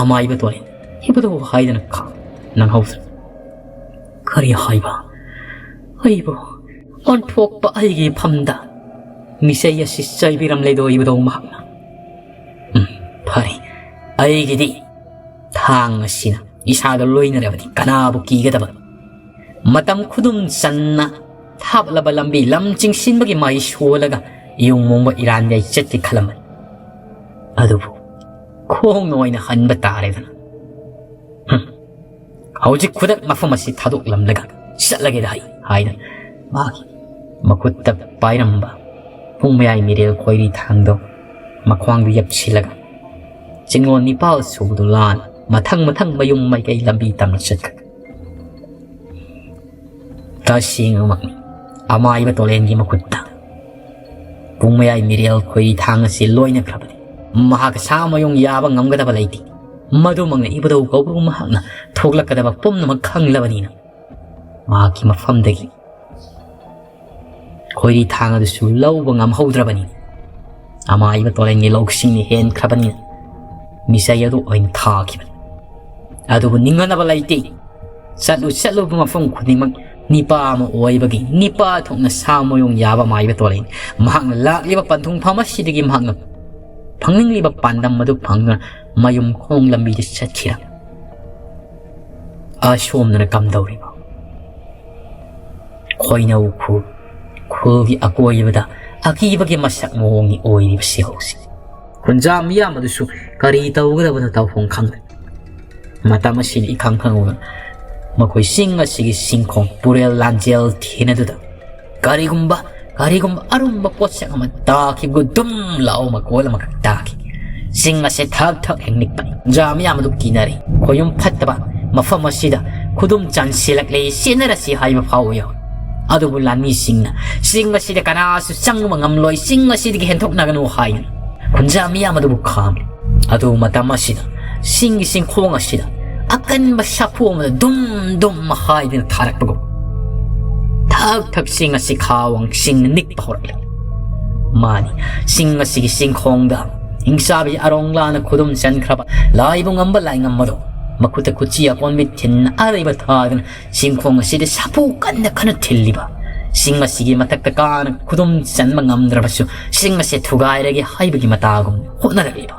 ꯑꯃꯥꯏꯕ ꯇꯣꯂꯦꯟ ꯏꯕꯨꯙꯧ ꯍꯥꯏꯗꯅ ꯈꯥ ꯅꯪꯍꯧꯗ꯭ꯔꯦ꯫ "ꯀꯔꯤ ꯍꯥꯏꯕ? ꯑꯩꯕꯨ ꯑꯣꯟꯊꯣꯛꯄ ꯑꯩꯒꯤ ꯐꯝꯗ ꯃꯤꯆꯩ ꯑꯁꯤ ꯆꯩꯕꯤꯔꯝꯂꯦꯗꯣ ꯏꯕꯨꯙꯧ ꯃꯍꯥꯛꯅ꯫ ꯎꯝ, ꯐꯔꯦ, ꯑꯩꯒꯤꯗꯤ ꯊꯥꯡ ꯑꯁꯤꯅ ꯏꯁꯥꯒ ꯂꯣꯏꯅꯔꯕꯗꯤ ꯀꯅꯥꯕꯨ ꯀꯤꯒꯗꯕ? ꯃꯇꯝ ꯈꯨꯗꯨꯝ ꯆꯟꯅ ꯊꯥꯞꯂꯕ ꯂꯝꯕꯤ ꯂꯝ ꯆꯤꯡꯁꯤꯟꯕꯒꯤ ꯃꯍꯩ ꯁꯣꯜꯂꯒ ꯌꯨꯝ ꯃꯣꯡꯕ ꯏꯔꯥꯟ ꯌꯥꯏ ꯆꯠꯀꯦ ꯈꯜꯂꯝꯕꯅꯤ꯫ ꯑꯗꯨꯕꯨ ꯈꯣꯡꯅ ꯑꯣꯏꯅ ꯍꯟꯕ ꯇꯥꯔꯦꯗꯅ꯫ ꯍꯨꯝ, ꯍꯧꯖꯤꯛ ꯈꯨꯗꯛ ꯃꯐꯝ ꯑꯁꯤ ꯊꯥꯗꯣꯛꯂꯝꯂꯒ ꯆꯠꯂꯒꯦꯗ ꯑꯩ" ꯍꯥꯏꯅ ꯃꯥꯒꯤ ꯃꯈꯨꯠꯇ ꯄꯥꯏꯔꯝꯕ ꯄꯨꯡ ꯃꯌꯥꯏ ꯃꯤꯔꯦꯜ ꯈꯣꯏꯔꯤ ꯊꯥꯡꯗꯣ ꯃꯈ꯭ꯋꯥꯡꯗꯨ ꯌꯦꯞꯁꯤꯜꯂꯒ ꯆꯤꯡꯂꯣꯟ ꯅꯤꯄꯥꯜ ꯁꯨꯕꯗꯨ ꯂꯥꯟ ꯃꯊꯪ ꯃꯊꯪ ꯃꯌꯨꯝ ꯃꯥꯏꯀꯩ ꯂꯝꯕꯤ ꯇꯝꯅ ꯆꯠꯈ꯭ꯔꯦ꯫ ꯇꯁꯦꯡꯅꯃꯛꯅꯤ, ꯑꯃꯥꯏꯕ ꯇꯣꯂꯦꯟꯒꯤ ꯃꯈꯨꯠꯇ ꯄꯨꯡ ꯃꯌꯥꯏ ꯃꯤꯔꯦꯜ ꯈꯣꯏꯔꯤ ꯊꯥꯡ ꯑꯁꯤ ꯂꯣꯏꯅꯈ꯭ꯔꯕꯅꯤ꯫ ꯃꯍꯥꯛ ꯁꯥ ꯃꯌꯨꯡ ꯌꯥꯕ ꯉꯝꯒꯗꯕ ꯂꯩꯇꯦ꯫ ꯃꯗꯨꯃꯛꯅ ꯏꯕꯨꯙꯧ ꯀꯧꯕ꯭ꯔꯨ ꯃꯍꯥꯛꯅ ꯊꯣꯛꯂꯛꯀꯗꯕ ꯄꯨꯝꯅꯃꯛ ꯈꯪꯂꯕꯅꯤꯅ, ꯃꯍꯥꯛꯀꯤ ꯃꯐꯝꯗꯒꯤ ꯈꯣꯏꯔꯤ ꯊꯥꯡ ꯑꯗꯨꯁꯨ ꯂꯧꯕ ꯉꯝꯍꯧꯗ꯭ꯔꯕꯅꯤ꯫ ꯑꯃꯥꯏꯕ ꯇꯣꯂꯦꯟꯒꯤ ꯂꯧꯁꯤꯡꯅ ꯍꯦꯟꯈ꯭ꯔꯕꯅꯤꯅ ꯃꯤꯁꯥꯏ ꯑꯗꯨ ꯑꯣꯏꯅ ꯊꯥꯈꯤꯕꯅꯤ꯫ ꯑꯗꯨꯕꯨ ꯅꯤꯡꯍꯟꯅꯕ ꯂꯩꯇꯦ꯫ ꯆꯠꯂꯨ ꯆꯠꯂꯨꯕ ꯃꯐꯝ ꯈꯨꯗꯤꯡꯃꯛ ꯅꯤꯄꯥ ꯑꯃ ꯑꯣꯏꯕꯒꯤ ꯅꯤꯄꯥ ꯊꯣꯛꯅ ꯁꯥ ꯃꯌꯨꯡ ꯌꯥꯕ ꯑꯃꯥꯏꯕ ꯇꯣꯂꯦꯟ ꯃꯍꯥꯛꯅ ꯂꯥꯛꯂꯤꯕ ꯄꯟꯊꯨꯡꯐꯝ ꯑꯁꯤꯗꯒꯤ ꯃꯍꯥꯛꯅ ꯐꯪꯅꯤꯡꯂꯤꯕ ꯄꯥꯟꯗꯝ ꯑꯗꯨ ꯐꯪꯗꯨꯅ ꯃꯌꯨꯝ ꯈꯣꯡ ꯂꯝꯕꯤꯗ ꯆꯠꯈꯤꯔꯝꯃꯤ꯫ ꯑꯁꯣꯝꯗꯅ ꯀꯝꯗꯧꯔꯤꯕ? ꯈꯣꯏꯅꯧ ꯈꯨ-, ꯈꯨꯜꯒꯤ ꯑꯀꯣꯏꯕꯗ ꯑꯀꯤꯕꯒꯤ ꯃꯁꯛ ꯃꯑꯣꯡꯅꯤ ꯑꯣꯏꯔꯤꯕꯁꯤ ꯍꯧꯖꯤꯛ꯫ ꯈꯨꯟꯖꯥ ꯃꯤꯌꯥꯝ ꯑꯗꯨꯁꯨ ꯀꯔꯤ ꯇꯧꯒꯗꯕꯅꯣ ꯇꯧꯐꯝ ꯈꯪꯗꯦ꯫ ꯃꯇꯝ ꯑꯁꯤꯗ ꯏꯈꯪ ꯈꯪꯍꯧꯗꯅ ꯃꯈꯣꯏ ꯆꯤꯡ ꯑꯁꯤꯒꯤ ꯆꯤꯡꯈꯣꯡ ꯄꯨꯔꯦꯜ ꯂꯥꯟꯖꯦꯜ ꯊꯦꯅꯗꯨꯗ ꯀꯔꯤꯒꯨꯝꯕ, ꯀꯔꯤꯒꯨꯝꯕ ꯑꯔꯨꯝꯕ ꯄꯣꯠꯁꯛ ꯑꯃ ꯇꯥꯈꯤꯕꯒꯨꯝ ꯗꯨꯝ ꯂꯥꯎ ꯃꯈꯣꯜ ꯑꯃꯈꯛ ꯇꯥꯈꯤ꯫ ꯆꯤꯡ ꯑꯁꯤ ꯊꯛ ꯊꯛ ꯍꯦꯛ ꯅꯤꯛꯄꯅꯤ꯫ ꯈꯨꯟꯖꯥ ꯃꯤꯌꯥꯝ ꯑꯗꯨ ꯀꯤꯅꯔꯦ꯫ ꯈꯣꯌꯨꯝ ꯐꯠꯇꯕ ꯃꯐꯝ ꯑꯁꯤꯗ ꯈꯨꯗꯨꯝ ꯆꯟꯁꯤꯜꯂꯛꯂꯦ, ꯆꯦꯟꯅꯔꯁꯤ ꯍꯥꯏꯕ ꯐꯥꯎꯕ ꯌꯥꯎꯏ꯫ ꯑꯗꯨꯕꯨ ꯂꯥꯟꯃꯤꯁꯤꯡꯅ ꯆꯤꯡ ꯑꯁꯤꯗ ꯀꯅꯥꯁꯨ ꯆꯪꯕ ꯉꯝꯂꯣꯏ, ꯆꯤꯡ ꯑꯁꯤꯗꯒꯤ ꯍꯦꯟꯊꯣꯛꯅꯒꯅꯨ ꯍꯥꯏꯅ ꯈꯨꯟꯖꯥ ꯃꯤꯌꯥꯝ ꯑꯗꯨꯕꯨ ꯈꯥꯝꯂꯤ꯫ ꯑꯗꯨ ꯃꯇꯝ ꯑꯁꯤꯗ ꯆꯤꯡꯒꯤ ꯆꯤꯡꯈꯣꯡ ꯑꯁꯤꯗ ꯑꯀꯟꯕ ꯁꯥꯐꯨ ꯑꯃꯅ ꯗꯨꯝ ꯗꯨꯝ ꯍꯥꯏꯗꯨꯅ ꯊꯥꯔꯛꯄꯒꯨꯝ ꯊꯛ ꯊꯛ ꯆꯤꯡ ꯑꯁꯤ ꯈꯥꯋꯥꯡ ꯆꯤꯡꯅ ꯅꯤꯛꯄ ꯍꯧꯔꯛꯂꯤ꯫ ꯃꯥꯅꯤ, ꯆꯤꯡ ꯑꯁꯤꯒꯤ ꯆꯤꯡꯈꯣꯡꯗ ꯍꯤꯡꯆꯥꯕꯤ ꯑꯔꯣꯡꯂꯥꯅ ꯈꯨꯗꯨꯝ ꯆꯟꯈ꯭ꯔꯕ ꯂꯥꯏꯕꯨ ꯉꯝꯕ ꯂꯥꯏꯉꯝꯕꯗꯣ ꯃꯈꯨꯠꯇ ꯀꯨꯆꯤ ꯑꯀꯣꯟꯕꯤ ꯊꯤꯟ ꯑꯔꯩꯕ ꯊꯥꯗꯨꯅ ꯆꯤꯡꯈꯣꯡ ꯑꯁꯤꯗ ꯁꯥꯐꯨ ꯀꯟꯅ ꯀꯟꯅ ꯊꯤꯜꯂꯤꯕ, ꯆꯤꯡ ꯑꯁꯤꯒꯤ ꯃꯊꯛꯇ ꯀꯥꯅ ꯈꯨꯗꯨꯝ ꯆꯟꯕ ꯉꯝꯗ꯭ꯔꯕꯁꯨ ꯆꯤꯡ ꯑꯁꯤ ꯊꯨꯒꯥꯏꯔꯒꯦ ꯍꯥꯏꯕꯒꯤ ꯃꯇꯥꯒꯨꯝ ꯍꯣꯠꯅꯔꯛꯂꯤꯕ꯫